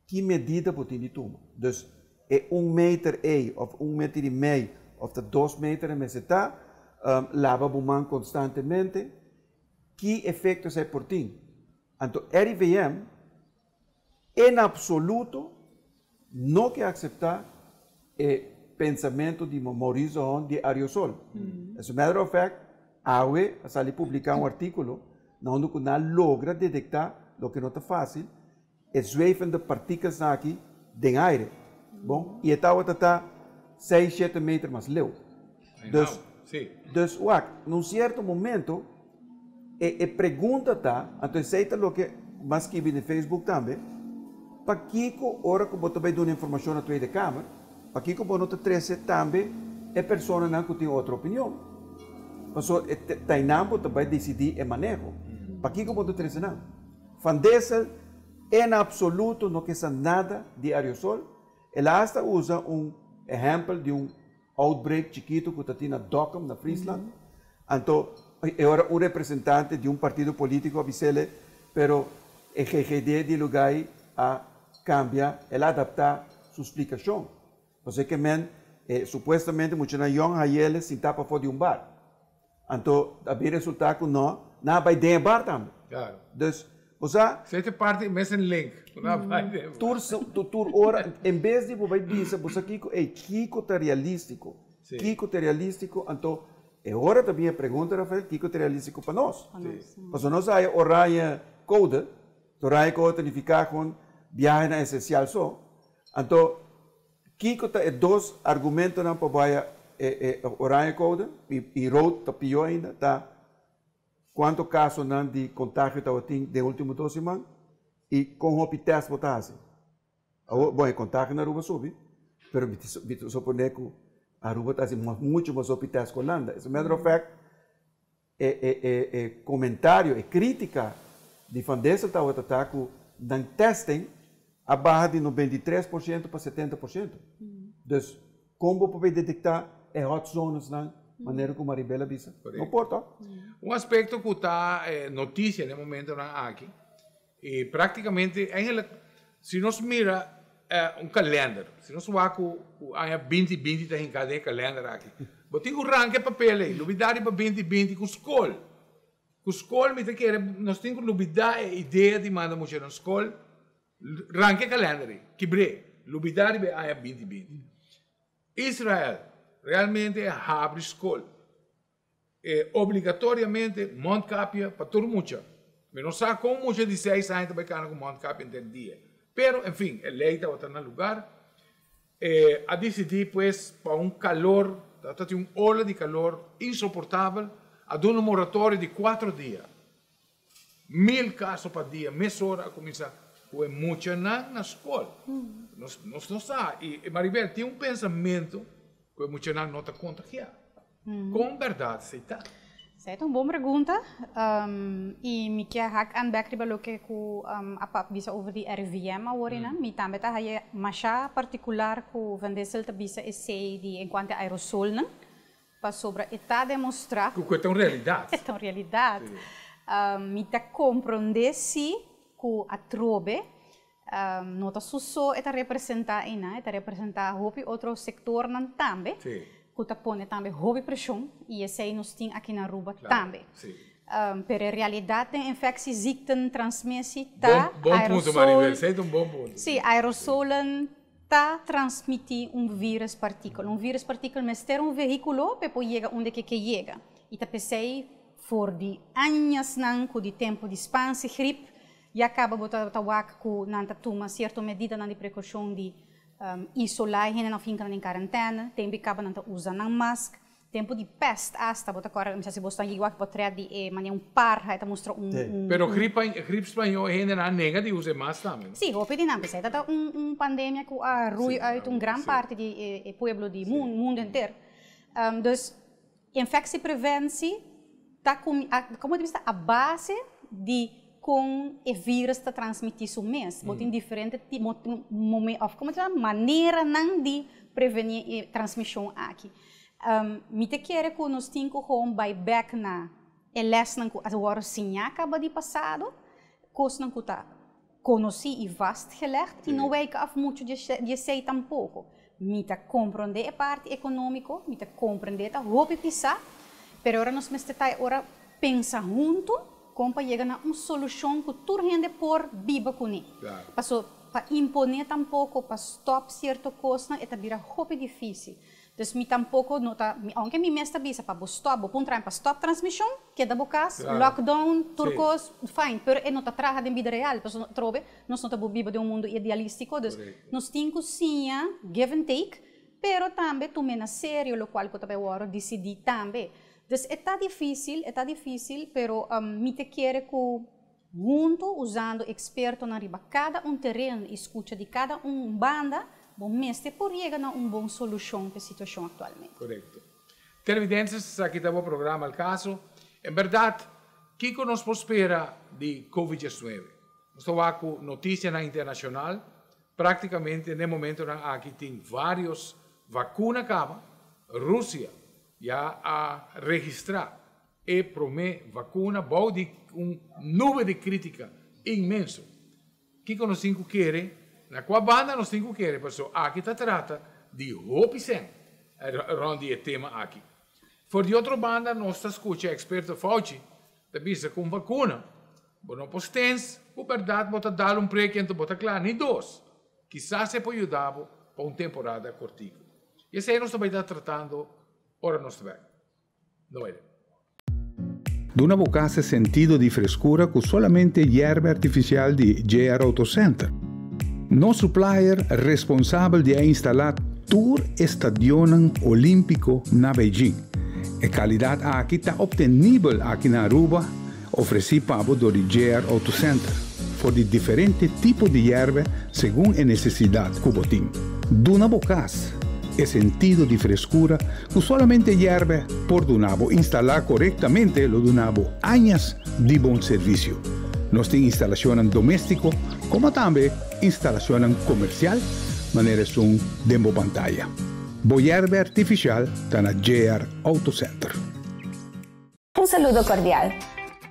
Speaker 2: Ki medida bo tin di tuma? Dus e un meter ei of un meter i mei of ta dos meter e mester ta, laba bo man konstantemente. Ki efekto esei por tin? Anto RIVM en absoluto no ke akseptá e pensamentu di Maurice de Hond di aerosol. As a matter of fact, awe a sali publiká un artíkulo na unda ku nan a logra detektá loke no ta fásil, E zwevende partikelsnan aki den aire. Bon, i e tabata ta seis, shete meter mas leu. Dus, dus wak, na un sierto momento e e pregunta ta, anto esei ta loke m'a skibi den Facebook tambe, pakiko ora ku bo ta bai duna informashon na Tweede Kamer, pakiko bo no ta trese tambe e personanan ku tin otro opinion? Pasobra e ta einan bo ta bai disidí e maneho. Pakiko bo no ta trese nan? Van Dessel en absoluto no ke sa nada di aerosol. El a hasta usa un ehempel di un outbreak chikito ku ta tin na Dokkum na Friesland. Anto e ora un representante di un partido politico a bis'ele, pero e GGD di lugá ei a kambia, el a adaptá su splikashon. Pasobra ke men e supuestamente muchanan yòn hayele sintá pafó di un bar. Anto a bin resultá ku no, nan a bai den e bar tambe.
Speaker 1: Claro.
Speaker 2: Dus, bo sa.
Speaker 1: Esei ta e parti mesen link, ku nan a bai den e bar.
Speaker 2: Tur, tur ora, en bes di bo bai bisa, bo sa kiko, ey, kiko ta realístiko?
Speaker 1: Sí.
Speaker 2: Kiko ta realístiko? Anto, e ora ta bin e pregunta, Rafael, kiko ta realístiko pa nos?
Speaker 3: Pa nos.
Speaker 2: Pasobra nos a haya oranje code, oranje code ta nifiká kon biahenan esensial so. Anto, Kiko ta e dos argumentonan pa bo haya e e oranje code i rood ta pió ainda ta kuanto kasonan di kontagio tabatin den ultimo dos siman i kon hopi tèst bo ta hasi. Awor bon e kontagio na Aruba subi pero mi ta suponé ku Aruba ta hasi mucho mas hopi tèst ku Holanda. As a matter of fact E e e e comentario, e critica di Van Dessel tabata ta cu nan testing a baha di 93% pa 70%. Dus con bo por bay detecta e hot zonesnan manera cu Maribel a bisa? No por toch?
Speaker 1: Un aspecto cu ta noticia den momentonan aki y practicamente eigenlijk si nos mira un kalender, si nos wak ku ku aña binti binti ta hinká den e kalender aki, bo tin ku ranka e papel ei, lubidá riba binti binti ku skol. Ku skol mi ta kere nos tin ku lubidá e idea di manda muchanan skol, ranka e kalender ei, kibr'é, lubidá riba e aña binti binti. Israel realmente a habri skol. Obligatoriamente mondkapje pa tur mucha. Mi no sa con mucha di seis aña ta bay cana cu mondkapje henter dia. Pero, en fin, e ley tabata na lugar. A dicidi pues pa un calor, tabata tin un ola di calor insoportabel, a duna un moratorio di cuatro dia. 1000 caso pa dia, mesora a cuminsa cu e muchanan na scol. Nos no sa, y Maribel tin un pensamento cu e muchanan no ta contagia. Con berdad esey ta?
Speaker 3: Esey ta un bon pregunta y mi kier hak aan bek riba loke cu a pap bisa over di RIVM awor einan. Mi tambe ta haya masha particular cu Van Dissel ta bisa esey di encuanto e aerosolnan pasobra e ta demostra.
Speaker 1: Cu e ta un realidad.
Speaker 3: E ta un realidad. Mi ta compronde si cu atrobe no ta su so e ta representa einan, e ta representa hopi otro sectornan tambe cu ta pone tambe hopi presion y esey nos tin aki na Aruba tambe. Pero e realidad den infectieziekten transmissie ta
Speaker 1: Bon punto Maribel, esey ta un bon punto.
Speaker 3: Si, aerosolen ta transmiti un viruspartikel. Un viruspartikel mester un vehiculo pa e por yega unda ke ke yega. Y ta pesey for di añasnan cu di tempo di Spaanse griep Ya caba bo ta wak cu nan ta tuma cierto medidanan di precaucion di isola e hendenan of hinca nan den quarantena, tempo y caba nan ta usa nan mask, tempo di pest hasta bo ta corda, mi sa si bo sta wak potret di e manera un parha e ta mustra un un.
Speaker 1: Pero griep spañol e hendenan a nega di usa e mask tambe no?
Speaker 3: Si, hopi di nan, p'esei ta ta un pandemia cu a rui uit un gran parti di e pueblo di mundo henter. Dus Infectiepreventie ta como ta bisa a base di con e virus ta transmiti su mes. Bo tin diferente of como ta bisa maneranan di preveni e transmision aki. Mi ta kere cu nos tin cu gewoon bay bek na e lesnan cu a worde siña caba di pasado, cosnan cu ta conoci y vastgelegd y no wijk af mucho di esey tampoco. Mi ta comprende e parti economico, mi ta comprende ta hopi pisa, pero ora nos mester ta e ora pensa hunto con pa yega na un solucion cu tur hende por biba cune. Paso pa impone tampoco, pa stop cierto cosnan e ta bira hopi dificil. Dus mi tampoco no ta, aunke mi mes ta bisa pa bo stop, bo puntra mi pa stop transmision, keda bo cas, lockdown, tur cos, fine, pero e no ta traha den bida real, pasobra atrobe nos no ta biba den un mundo idealistico, dus nos tin cu siña give and take, pero tambe tum'e na serio locual cu ta bay worde dicidi tambe. Dus e ta dificil, e ta dificil, pero mi ta kere cu hunto usando expertonan riba cada un tereno y scucha di cada un banda, bo mester por yega na un bon solucion p'e situacion actualmente.
Speaker 1: Correcto. Televidentes, esaki ta bo programa Al Caso. En berdad, kico nos por spera di Covid 19? Nos ta wak cu noticianan internacional, practicamente n'e momentonan aki tin varios vacuna caba. Rusia ya a registra E promé vakuna bou di un nube di krítika inmenso. Kiko nos tin ku kere? Na kua banda nos tin ku kere? Pasobra aki ta trata di hopi sèn rònt di e tema aki. For di otro banda nos ta skucha eksperto Fauci ta bisa ku un vakuna bo no por stens ku bèrdat bo ta dal un preki anto bo ta kla, ni dos. Kisas e por yuda bo pa un temporada kortiku. I esei nos ta bai ta tratando ora nos ta bèk. Noel.
Speaker 6: Duna bo cas e sentido di frescura cu solamente yerba artificial di JR Auto Center. Nos supplier responsabel di a instala tur e stadionnan Olimpico na Beijing. E calidad aki ta obtenibel aki na Aruba, ofreci pa bo dor di JR Auto Center, for di diferente tipo di yerba segun e necesidad cu bo tin. Duna bo cas e sentido di frescura Ku solamente yèrbe por duna bo instalá korektamente lo duna bo añas di bon servisio. Nos tin instalashonnan doméstiko komo tambe instalashonnan komersial manera esun den bo pantaya. Bo yèrbe artifisial ta na JR Auto Center.
Speaker 7: Un saludo cordial.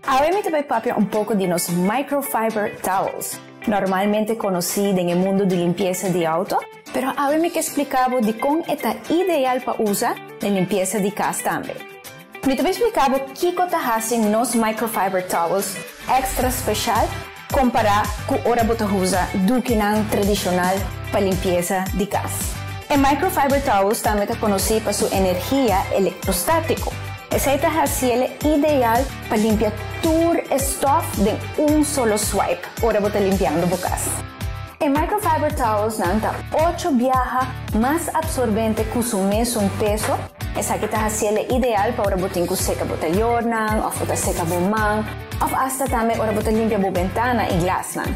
Speaker 7: Awe mi ta bay papia un poco di nos microfiber towels, normalmente conoci den e mundo di limpieza di auto, pero awe mi ke splica bo dicon e ta ideal pa usa den limpieza di cas tambe. Mi ta bay splica bo kico ta haci nos microfiber towels extra special compara cu ora bo ta usa dukinan tradicional pa limpieza di cas. E microfiber towels tambe ta conoci pa su energia electrostatico. Esey ta haciele ideal pa limpia tur e stof den un solo swipe ora bo ta limpiando bo cas. E microfiber towels nan ta ocho biaha mas absorbente cu su mesun peso, esaki ta haciele ideal pa ora bo tin cu seca bo tayornan of bo ta seca bo man of hasta tambe ora bo ta limpia bo bentana y glasnan.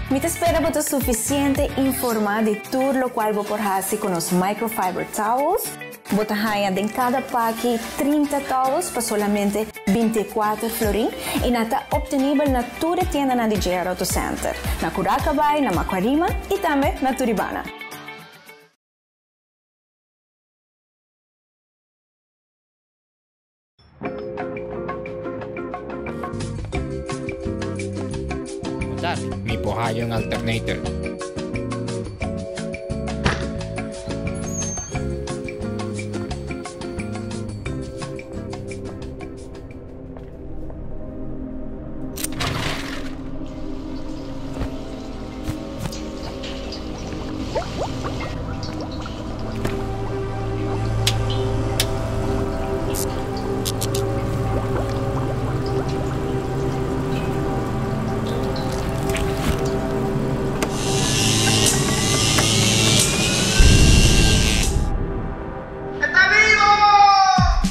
Speaker 7: Mi ta spera bo ta suficiente informa di tur locual bo por haci cu nos microfiber towels. Bo ta haña den kada paki 30 towels pa solamente 24 florin i nan ta optenibel na tur e tiendanan di JR Auto Center, na Curacabai, na Macuarima i tambe na Turibana.
Speaker 8: Mi por haya un alternator.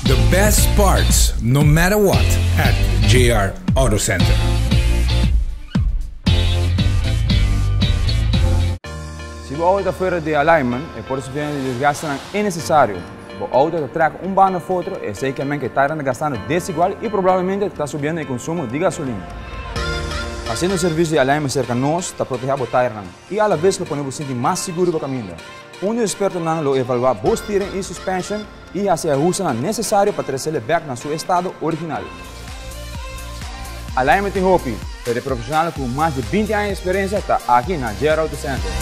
Speaker 6: The best parts, no matter what, at JR Auto Center.
Speaker 5: Si bo auto ta fuera di alignment, e por sufriendo di desgastenan innecesario. Bo auto ta trek un banda of otro, esey ke men ke tairan ta gastando desigual y probablemente ta subiendo e consumo di gasolina. Haciendo un servicio di alignment cerca nos ta proteha bo tairnan y a la vez lo pone bo sinti mas sigur riba caminda. Un di expertonan lo evalua bo steering y suspension y haci e ahustenan necesario pa trecele bek na su estado original. Alignment tin hopi, pero e profesionalnan cu mas di 20 aña di experiencia ta aki na JR Auto Center.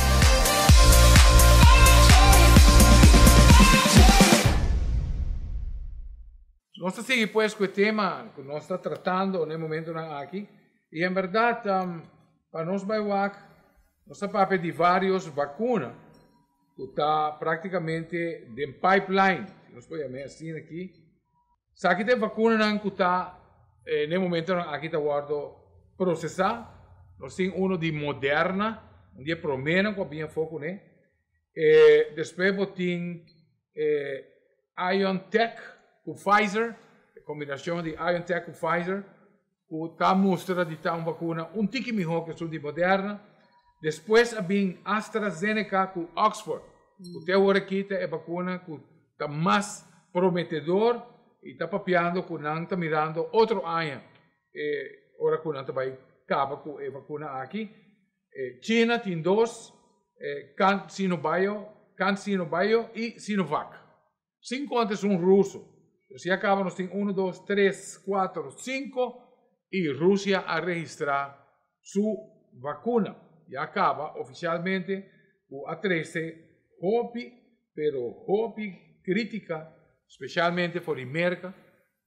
Speaker 1: Nos ta sigui pues cu e tema cu nos ta tratando na e momentonan aki y en berdad pa nos bay wak nos ta papia di varios vacuna cu ta practicamente den pipeline, si nos por yam'e asina aki. Esaki ta e vacunanan cu ta na e momentonan aki ta wordo procesa. Nos tin uno di Moderna, un di e promenan cu a bin afo cune. Despues bo tin e IonTech cu Pfizer, e combinacion di IonTech cu Pfizer, cu ta mustra di ta un vacuna un tiki miho cu esun di Moderna. Despues a bin AstraZeneca cu Oxford, cu te awor aki ta e vacuna cu ta mas prometedor y ta papiando cu nan ta mirando otro aña e ora cu nan ta bay caba cu e vacuna aki. China tin dos, CanSinoBio, CanSinoBio y Sinovac. Sin conta esun ruso. Si a caba nos tin uno, dos, tres, cuatro, cinco y Rusia a registra su vacuna. Ya caba oficialmente cu a trece hopi, pero hopi critica, specialmente for di Merca,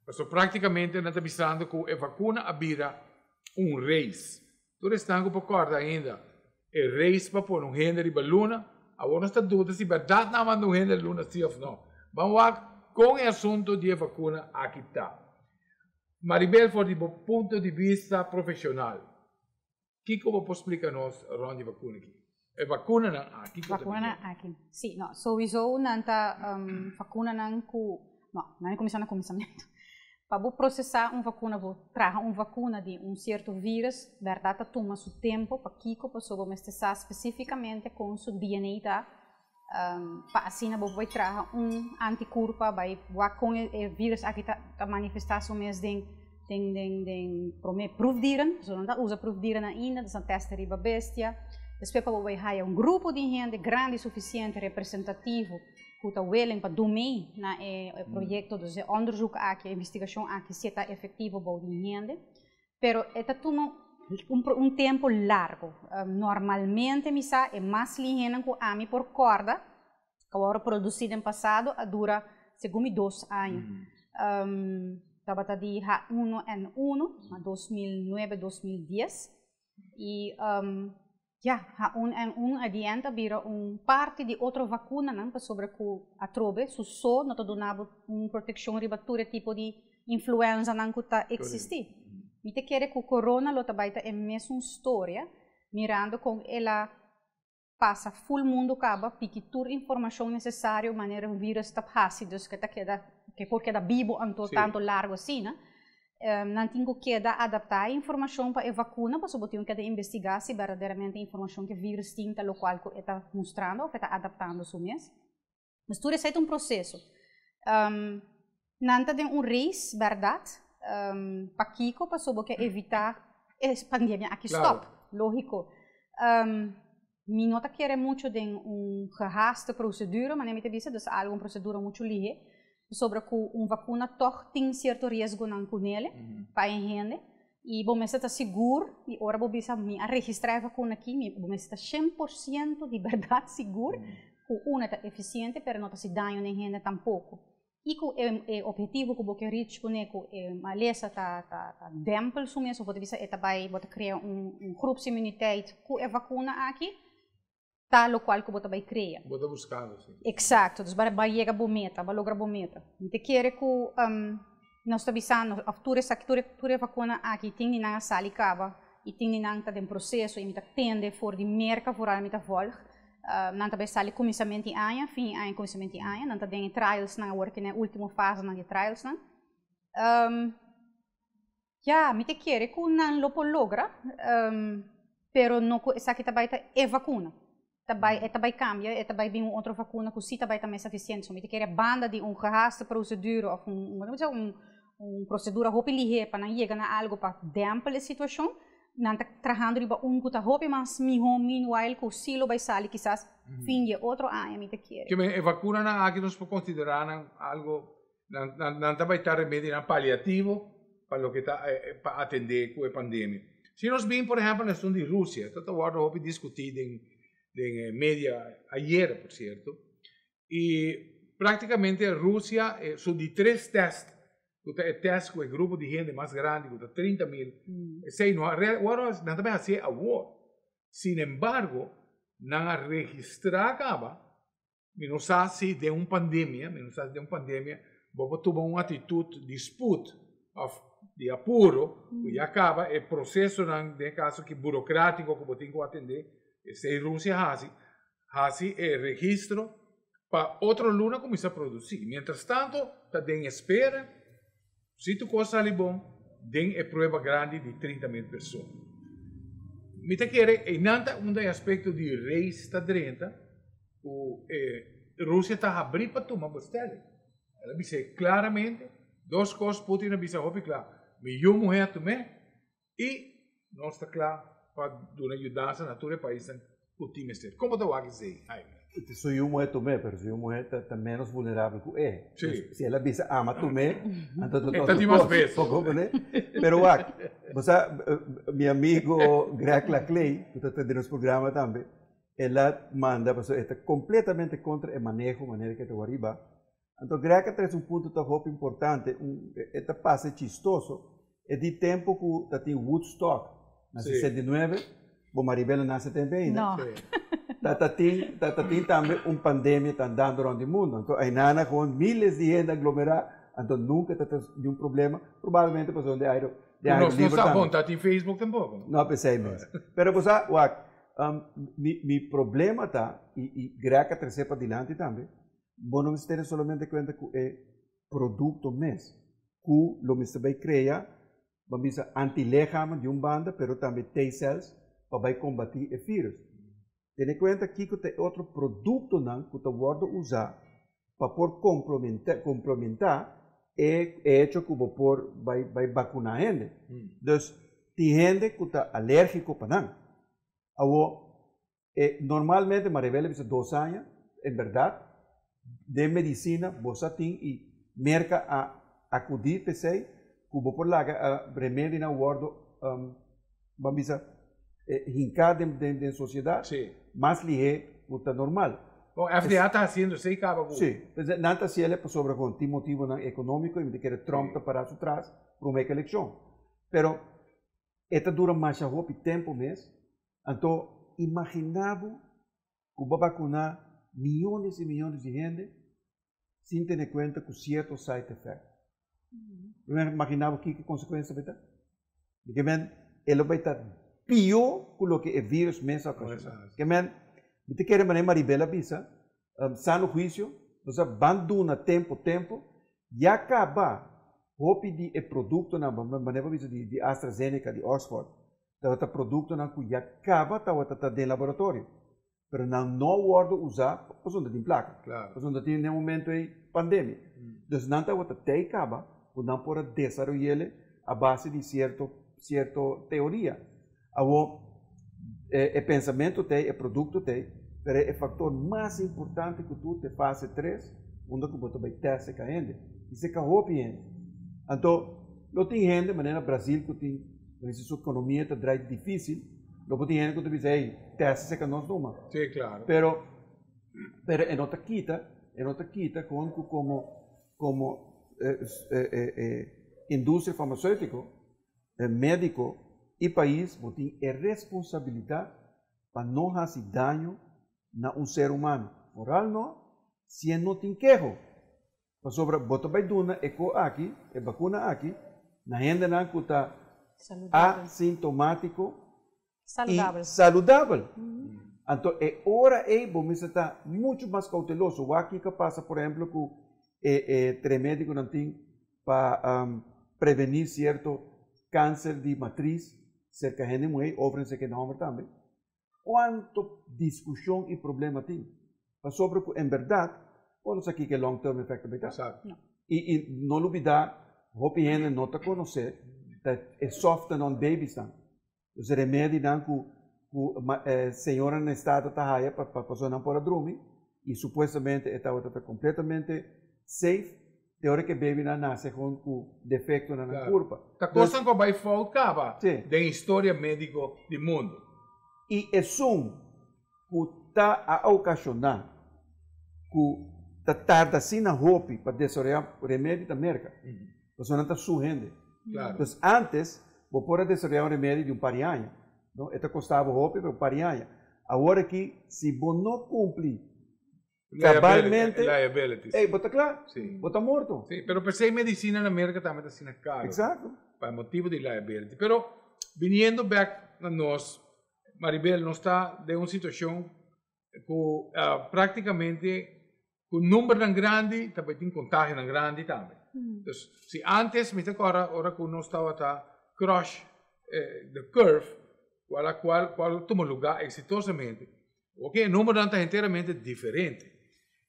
Speaker 1: pasobra practicamente nan ta bisando cu e vacuna a bira un race. Tur esnan ku por kòrda ainda e reis pa pone un hende riba luna, awor nos ta duda si bèrdat nan a manda un hende luna si òf no. Ban wak kon e asuntu di e vakuna aki ta. Maribel, for di bo punto di bista profeshonal, kiko bo por splika nos rònt di vakuna aki? E vakunanan aki ku ta bini?
Speaker 3: Vakunanan aki, si. No, souiso nan ta vakunanan ku, no, nan a kuminsá na kuminsamentu. Pa bo prosesá un vakuna, bo traha un vakuna di un sierto vírus, bèrdat ta tuma su tempu. Pakiko? Pasobra bo mester sa spesífikamente kon su DNA ta, pa asina bo por traha un antikurpa bai wak kon e vírus aki ta manifestá su mes den den den promé proefdieren. Pasobra nan ta usa proefdieren ainda, nan ta tèst riba bestia. Despues pa bo bai haya un grupo di hende grandi sufisiente, representativo, ku ta willing pa dun mee na e proyekto, dus e onderzoek aki, e investigashon aki si e ta efektivo bou di hende. Pero e ta tuma un tempu largu. Normalmente mi sa e mas lihenan ku ami por kòrda ku a wòrdu produsí den pasado a dura segun mi dos aña. Tabata di H1N1 na 2009, 2010 i. Ya, H1N1 at the end a bira un parti di otro vacunanan pasobra cu atrobe su so no ta duna bo un proteccion riba tur e tipo di influenzanan cu ta existi. Mi ta kere cu corona lo ta bay ta e mesun storia, mirando con el a pasa full mundo caba piki tur informacion necesario manera un virus ta haci, dus cu ta keda, cu e por keda bibo anto tanto largo asina. Nan tin ku keda adaptá e informashon pa e vakuna pasobra bo tin ku keda investigá si berdaderamente e informashon ku e vírus tin ta lokual ku e ta mustrando òf e ta adaptando su mes. Pues tur esei ta un proseso. Nan ta den un reis bèrdat. Pakiko? Pasobra bo ke evitá e pandemia aki stòp. Lógiko. Mi no ta kere mucho den un gehaste procedura, manera mi ta bisa, dus algo un procedura mucho lihe, pasobra cu un vacuna toch tin cierto riesgonan cu nele pa e hende, y bo mester ta sigur, y ora bo bisa mi a registra e vacuna aki, mi bo mester ta 100% di berdad sigur cu una ta eficiente pero no ta haci daño na e hende tampoco. I ku e e ophetivo ku bo ke reach kuné ku e malesa ta ta ta dèmpel su mes òf bo ta bisa e ta bai bo ta krea un un groepsimmuniteit ku e vakuna aki ta lokual ku bo ta bai krea.
Speaker 1: Bo ta buskando si.
Speaker 3: Eksakto, dus bo a yega bo meta, bo a logra bo meta. Mi ta kere ku nos ta bisando òf tur esaki tur e tur e vakuna aki tin di nan a sali kaba i tin di nan ta den proseso i mi ta tende for di Merka vooral mi ta vòlg Nan ta bai sali kuminsament di aña, fin di aña kuminsament di aña. Nan ta den e trialsnan awor ki na e último fasenan di e trialsnan. Ya, mi ta kere ku nan lo por logra, pero no ku esaki ta bai ta e vakuna. Ta bai, e ta bai kambia, e ta bai bin un otro vakuna ku si ta bai ta mes efisiente. So mi ta kere banda di un gehaaste prosedura òf un, un, un prosedura hopi lihé pa nan yega na algu pa dèmpel e situashon, Nan ta trahando riba un ku ta hopi mas mihó meanwhile ku si lo bai sali kisas fin di e otro aña mi ta kere.
Speaker 1: Ke men e vakunanan aki nos por konsiderá nan algo nan nan nan ta bai ta remedionan paliativo pa loke ta pa atendé ku e pandemia. Si nos bin por ehèmpel na esun di Rusia ta ta wòrdu hopi diskutí den den e media ayer por sierto I práktikamente Rusia su di tres tèst, ku ta e tèst ku e grupo di hende mas grandi ku ta 30.000, esei no a wòrdu hasi, nan ta bai hasié awor. Sinembargo, nan a registrá kaba, mi no sa si den un pandemia, mi no sa si den un pandemia bo por tuma un atitut di sput òf di apuro, ku ya kaba e prosesonan den e kaso aki burokratico ku bo tin ku atendé, esei Rusia hasi, Hasi e registro pa otro luna kuminsá produsí. Mientras tanto ta den espera si tur kos sali bon den e prueba grandi di 30.000 persona. Mi ta kere einan ta unda e aspekto di reis ta drenta ku e Rusia ta habrí pa tuma bestelling. El a bis'é klaramente dos kos Putin a bisa hopi kla, mi yu muhé a tum'é I nos ta kla pa duna yudansa na tur e paisnan ku tin mester. Kon bo ta wak esei, Jaime?
Speaker 2: Su yu muhé tum'é, pero su yu muhé ta ménos vulnerabel ku e. Si el a bisa ama tum'é, anto ta
Speaker 1: E ta tin mas peso.
Speaker 2: Bo komprendé? Pero wak, bo sa, mi amigo Greg Laclay, ku ta den nos programa tambe, el a manda, pasobra e ta kompletamente kontra e maneho manera ku e ta wak riba. Anto Greg a trese un punto ta hopi importante, un e ta pasa chistoso, e di tempo ku ta tin Woodstock na 69, bo Maribel a nase tempo ainda.
Speaker 3: No.
Speaker 2: Ta ta tin ta ta tin tambe un pandemia ta andando rond di mundo. Anto ainana gewoon miles di hende aglomerá, anto nunka ta ta niun problema, probablemente pasobra di aire di aire
Speaker 1: Nos no
Speaker 2: liber
Speaker 1: sa
Speaker 2: tambe.
Speaker 1: bon ta tin Facebook tampoco.
Speaker 2: No, p'esei mes. Pero bo sa, wak, mi mi problema ta, i i Greg a trese padilanti tambe, Bo no mester tene solamente kuenta ku e produkto mes, ku lo mester bai krea, ban bisa antilegamen di un banda, pero tambe T-cells pa bai kombatí e virus. Tene kuenta kiko ta e otro produktonan ku ta wòrdu usá pa por komplementá e hecho ku bo por bai bai bakuná hende. Dus tin hende ku ta alérgiko pa nan. Awor E normalmente Maribel a bisa dos aña, en berdad den medicina bo sa tin y Merca a acudi p'esey cu bo por laga e remedinan wordo ban bisa hinca den sociedad mas lihe cu ta normal.
Speaker 1: Bon, FDA ta haciendo esey caba cu.
Speaker 2: Si, nan ta haciele pasobra con tin motibonan economico y mi ta kere Trump ta para su tras prome cu eleccion. Pero e ta dura masha hopi tempo mes. Anto imaginá bo ku bo a bakuná miónes i miónes di hende sin tene kuenta ku sierto side effect. Bo imaginá bo kiko e konsekuensia bai ta? Di ke men e lo bai ta pió ku loke e vírus mes a okashoná. Ke men mi ta kere manera Maribel a bisa, sano huisio, nos a ban duna tempu tempu, ya kaba hopi di e produktonan, manera bo a bisa di AstraZeneca, di Oxford, tabata produktonan ku ya kaba tabata ta den laboratorio, pero nan no a wòrdu usá pasobra no tin plaka, pasobra no tin den momento ei pandemia. Dus nan tabata tei kaba ku nan por a desaroy'el a base di sierto sierto teoria. Awor e pensamentu t'ei, e produkto t'ei, pero e faktor mas importante ku tur ta e fase tres unda ku bo ta bai tèst e ka hende i se ka hopi hende. Anto lo tin hende manera Brazil ku tin Pasobra su ekonomia ta drai difísil, lo por tin hende ku ta bisa, hey, tèst esei ka nos numa.
Speaker 1: Sí, klaro.
Speaker 2: Pero, pero e no ta kita, e no ta kita kon ku komo, komo industria farmaseutiko, médiko i pais bo tin e responsabilidat pa no hasi daño na un ser humano. Foral no si e no tin keho. Pasobra bo ta bai duna e ko aki, e bakuna aki, na hendenan ku ta asintomátiko i saludabel. Anto e ora ei bo mester ta muchu mas kouteloso. Wak kiko a pasa por ehemplo ku e e tremedi ku nan tin pa prevení sierto kanser di matris serka hende muhé i ofren serka hende hòmber tambe. Cuanto discusion y problema tin pasobra cu en berdad bo no sa kico e long term effect ta bay ta.
Speaker 1: Exacto.
Speaker 2: Y y no lubida hopi hende no ta conoce ta e soften on babies nan. Dus e remedinan cu cu señoranan na estado ta haya pa pa pasobra nan por a drumi y supuestamente e tabata ta completamente safe te ora cu e babynan nace gewoon cu defectonan na
Speaker 1: Claro.
Speaker 2: curpa.
Speaker 1: Ta cosnan cu a bay fout caba
Speaker 2: Sí.
Speaker 1: den historia medico di mundo.
Speaker 2: Y esun cu ta a ocasiona cu ta tarda asina hopi pa desaroya remedi ta Merca. Pasobra nan ta su hende.
Speaker 1: Claro.
Speaker 2: Entonces antes bo por a desaroya un remedi di un par di aña. No? E ta costa bo hopi pero un par di aña. Awor aki si bo no cumpli Cabalmente.
Speaker 1: Liability.
Speaker 2: Ey, bo ta cla?
Speaker 1: Sí.
Speaker 2: Bo ta morto.
Speaker 1: Sí, pero p'esei medicina na Merca tambe ta asina caro.
Speaker 2: Exacto.
Speaker 1: Pa e motibo di liability. Pero, biniendo bek na nos, Maribel, nos ta den un situacion cu practicamente cu numbernan grandi ta bay tin contagionan grandi tambe. Dus, si antes, mi ta corda ora cu nos tabata crush the curve, cual a cual, cual a tuma lugar exitosamente, Ok, e numbernan ta henteramente diferente.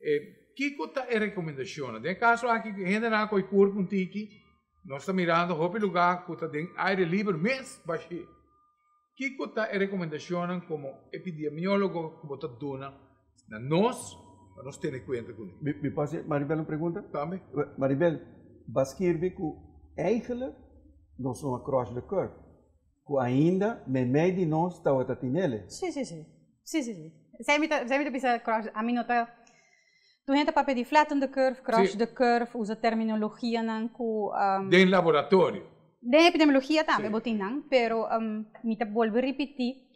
Speaker 1: E, kiko ta e rekomendashonnan? Den e kaso aki ku e hendenan a koi kurp un tiki, nos ta mirando hopi lugá ku ta den aire liber mes bashí. Kiko ta e rekomendashonnan komo epidemiólogo ku bo ta duna na nos pa nos tene kuenta kuné?
Speaker 2: Mi, mi por hasi Maribel un pregunta?
Speaker 1: Tambe.
Speaker 2: Maribel, bo a skirbi ku eigenlijk nos no a cross the curve. Ku ainda meimei di nos tabata tinele.
Speaker 3: Sí, sí, sí. Sí, sí, sí. Esei mi ta, esei mi ta bisa crush, ami no ta, tur hende ta papia di flatten the curve, crush the curve, usa terminologianan ku.
Speaker 1: Den laboratorio.
Speaker 3: Den epidemiologia tambe bo tin nan, pero mi ta bolbe ripití,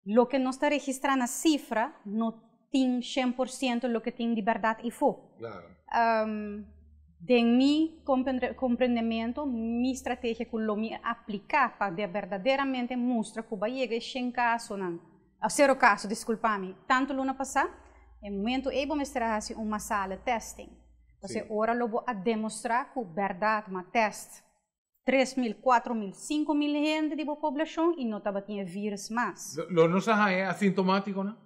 Speaker 3: Loke nos ta registrá na sifra no tin shen por siento loke tin di bèrdat ifó. Den mi komprendementu, mi strategia ku lo mi apliká pa de berdaderamente mustra ku bo a yega e shen kasonan, o sero kaso, diskulpa mi, tantu luna pasá, e momentu ei bo mester a hasi un masale testing. Pasobra ora lo bo a demostrá ku bèrdat ma tèst 3000, 4000, 5000 hende di bo poblashon i no tabatin e vírus mas.
Speaker 1: Lo nos a haña e asintomátikonan?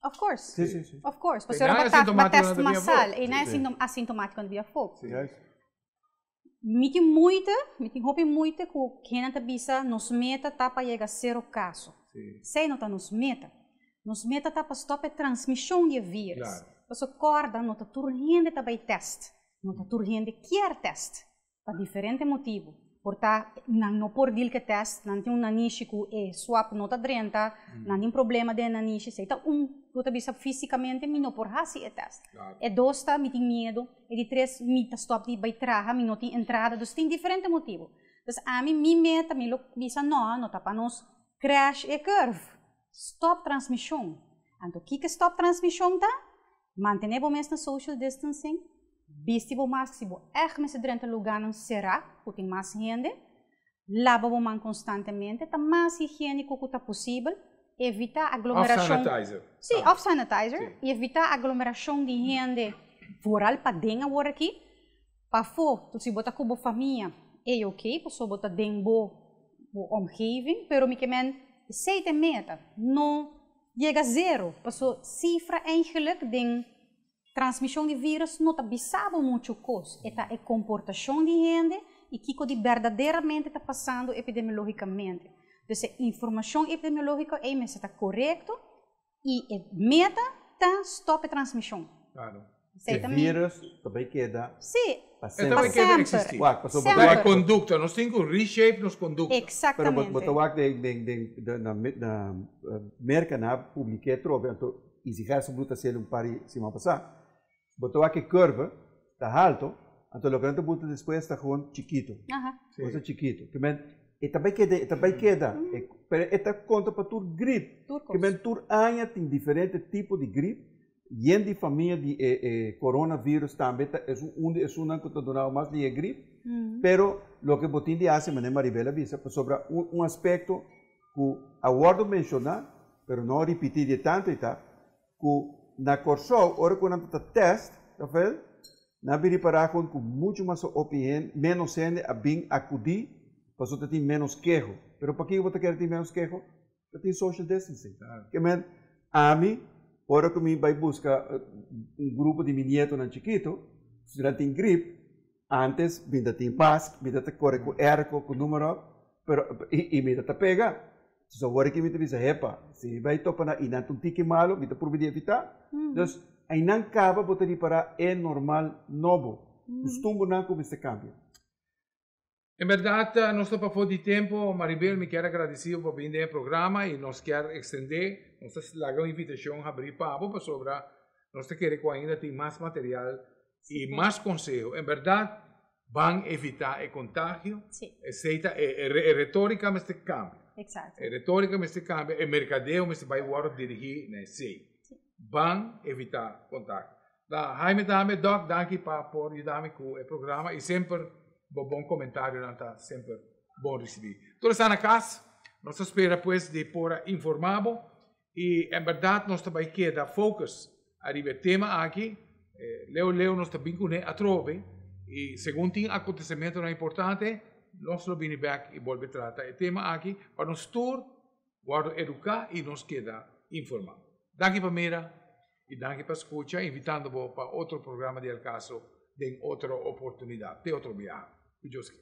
Speaker 3: Of course.
Speaker 2: Sí, sí, sí.
Speaker 3: Of course.
Speaker 1: Te
Speaker 3: Pasobra
Speaker 1: na
Speaker 3: bo ta bo tèst
Speaker 1: asintomátikonan ta bia
Speaker 3: masal
Speaker 1: afó.
Speaker 3: i na
Speaker 2: Sí.
Speaker 3: asintomátikonan ta bia afó.
Speaker 1: Sí.
Speaker 2: Juist.
Speaker 3: Mi tin moeite, mi tin hopi moeite ku hendenan ta bisa nos meta ta pa yega sero kaso.
Speaker 1: Sí.
Speaker 3: Esei no ta nos meta. Nos meta ta pa stòp e transmishon di e vírus.
Speaker 1: Claro.
Speaker 3: Pasobra kòrda no ta tur hende ta bai tèst. No ta tur hende kier tèst. Pa diferente motibu. Por ta nan no por deal ku e tèst, nan tin un nanishi ku e swab no ta drenta, nan tin problema den e nanishi, esei ta un ku ta bisa físikamente mi no por hasi e tèst. E dos ta mi tin miedu, e di tres mi ta stòp di bai traha, mi no tin entrada, dus tin diferente motibu. Dus ami mi meta mi lo bisa nò, no ta pa nos crash e curve. Stop transmishon. Anto kiko stop transmishon ta? Mantené bo mes na social distancing, bisti bo mask si bo ègt mester drenta lugánan será ku tin mas hende, laba bo man konstantemente, ta mas higiéniko ku ta posibel, evitá aglomerashon.
Speaker 1: Òf sanitizer.
Speaker 3: Sí, òf sanitizer. I evitá aglomerashon di hende vooral paden awor aki. Pafó, si bo ta ku bo famia ei oké, pasobra bo ta den bo bo omgeving, pero mi ke men esei ta e meta, no yega zero, paso sifra eigenlijk den transmishon di virus no ta bisa bo muchu kos, e ta e komportashon di hende i kiko di berdaderamente ta pasando epidemiologikamente. Dus e informashon epidemiologiko ei mester ta korekto I e meta ta stop e transmishon.
Speaker 1: Claro.
Speaker 2: E virus ta bay keda
Speaker 3: Sí.
Speaker 2: pa
Speaker 1: E ta
Speaker 2: semper.
Speaker 1: bay keda existi.
Speaker 2: Wak, pasobra
Speaker 1: Pero
Speaker 2: bo
Speaker 1: e conducta, nos tin cu reshape nos conducta.
Speaker 2: Pero bo
Speaker 3: Exactamente.
Speaker 2: bo ta wak den den den den na na Merca nan a publica e trobe anto Izzy Gerstenbluth ta haciel un par di siman pasa. Bo ta wak e curve ta halto, anto loke nan ta buta despues ta gewoon chikito. Cosa chikito. Ke men e ta bai keda, e ta bai keda. Pero e ta konta pa tur grip. Ke men tur aña tin diferente tipo di grip. Yen di famia di e e coronavirus tambe ta esun un di esunnan ku ta duna mas di e grip. Pero loke bo tin di hasi manera Maribel a bisa pasobra un un aspekto ku a wòrdu menshoná pero no ripití di e tantu ei ta Ku na Kòrsou ora ku nan ta tèst, Rafael, nan a bin ripará kon ku muchu mas hopi hende, ménos hende a bin akudí pasobra ta tin ménos keho. Pero pakiko bo ta kere tin ménos keho? Ta tin social distancing. Ke men, ami ora ku mi bai buska un grupo di mi nietonan chikitu, si nan tin grip, antes mi ta tin mask, mi ta kore ku airco, ku numero, pero i mi ta pega. So awor aki mi ta bisa, hepa, si mi bai topa nan i nan ta un tiki malu, mi ta purba di evitá. Dus, einan kaba bo ta ripará e normal nobo. Kustumbernan ku mester kambia.
Speaker 1: En bèrdat, nos ta pafó di tempu. Maribel, mi kier a gradisí bo pa bini den e programa i nos kier ekstendé, nos ta laga un invitashon habrí pa bo pasobra nos ta kere ku ainda tin mas material i mas konseho. En bèrdat, Ban evitá e kontagio. Esei ta e e retórika mester kambia.
Speaker 3: Exacto.
Speaker 1: E retórika mester kambia, e merkadeo mester bai wòrdu dirigí na esei. Ban evitá kontagio. Ta Jaime tambe, Dòk, danki pa por yuda mi ku e programa i semper bo bon komentarionan ta semper bon risibí. Tur esnan na kas, nos ta spera pues di por a informá bo I en bèrdat nos ta bai keda focus ariba e tema aki. Leu leu nos ta bin kuné atrobe i segun tin akontesimentonan importante nos lo bini bèk i bolbe trata e tema aki pa nos tur wòrdu eduká i nos keda informá. Danki pa mira i danki pa skucha invitando bo pa otro programa di El Caso den otro oportunidat. Te otro biaha. Ku Dios kier.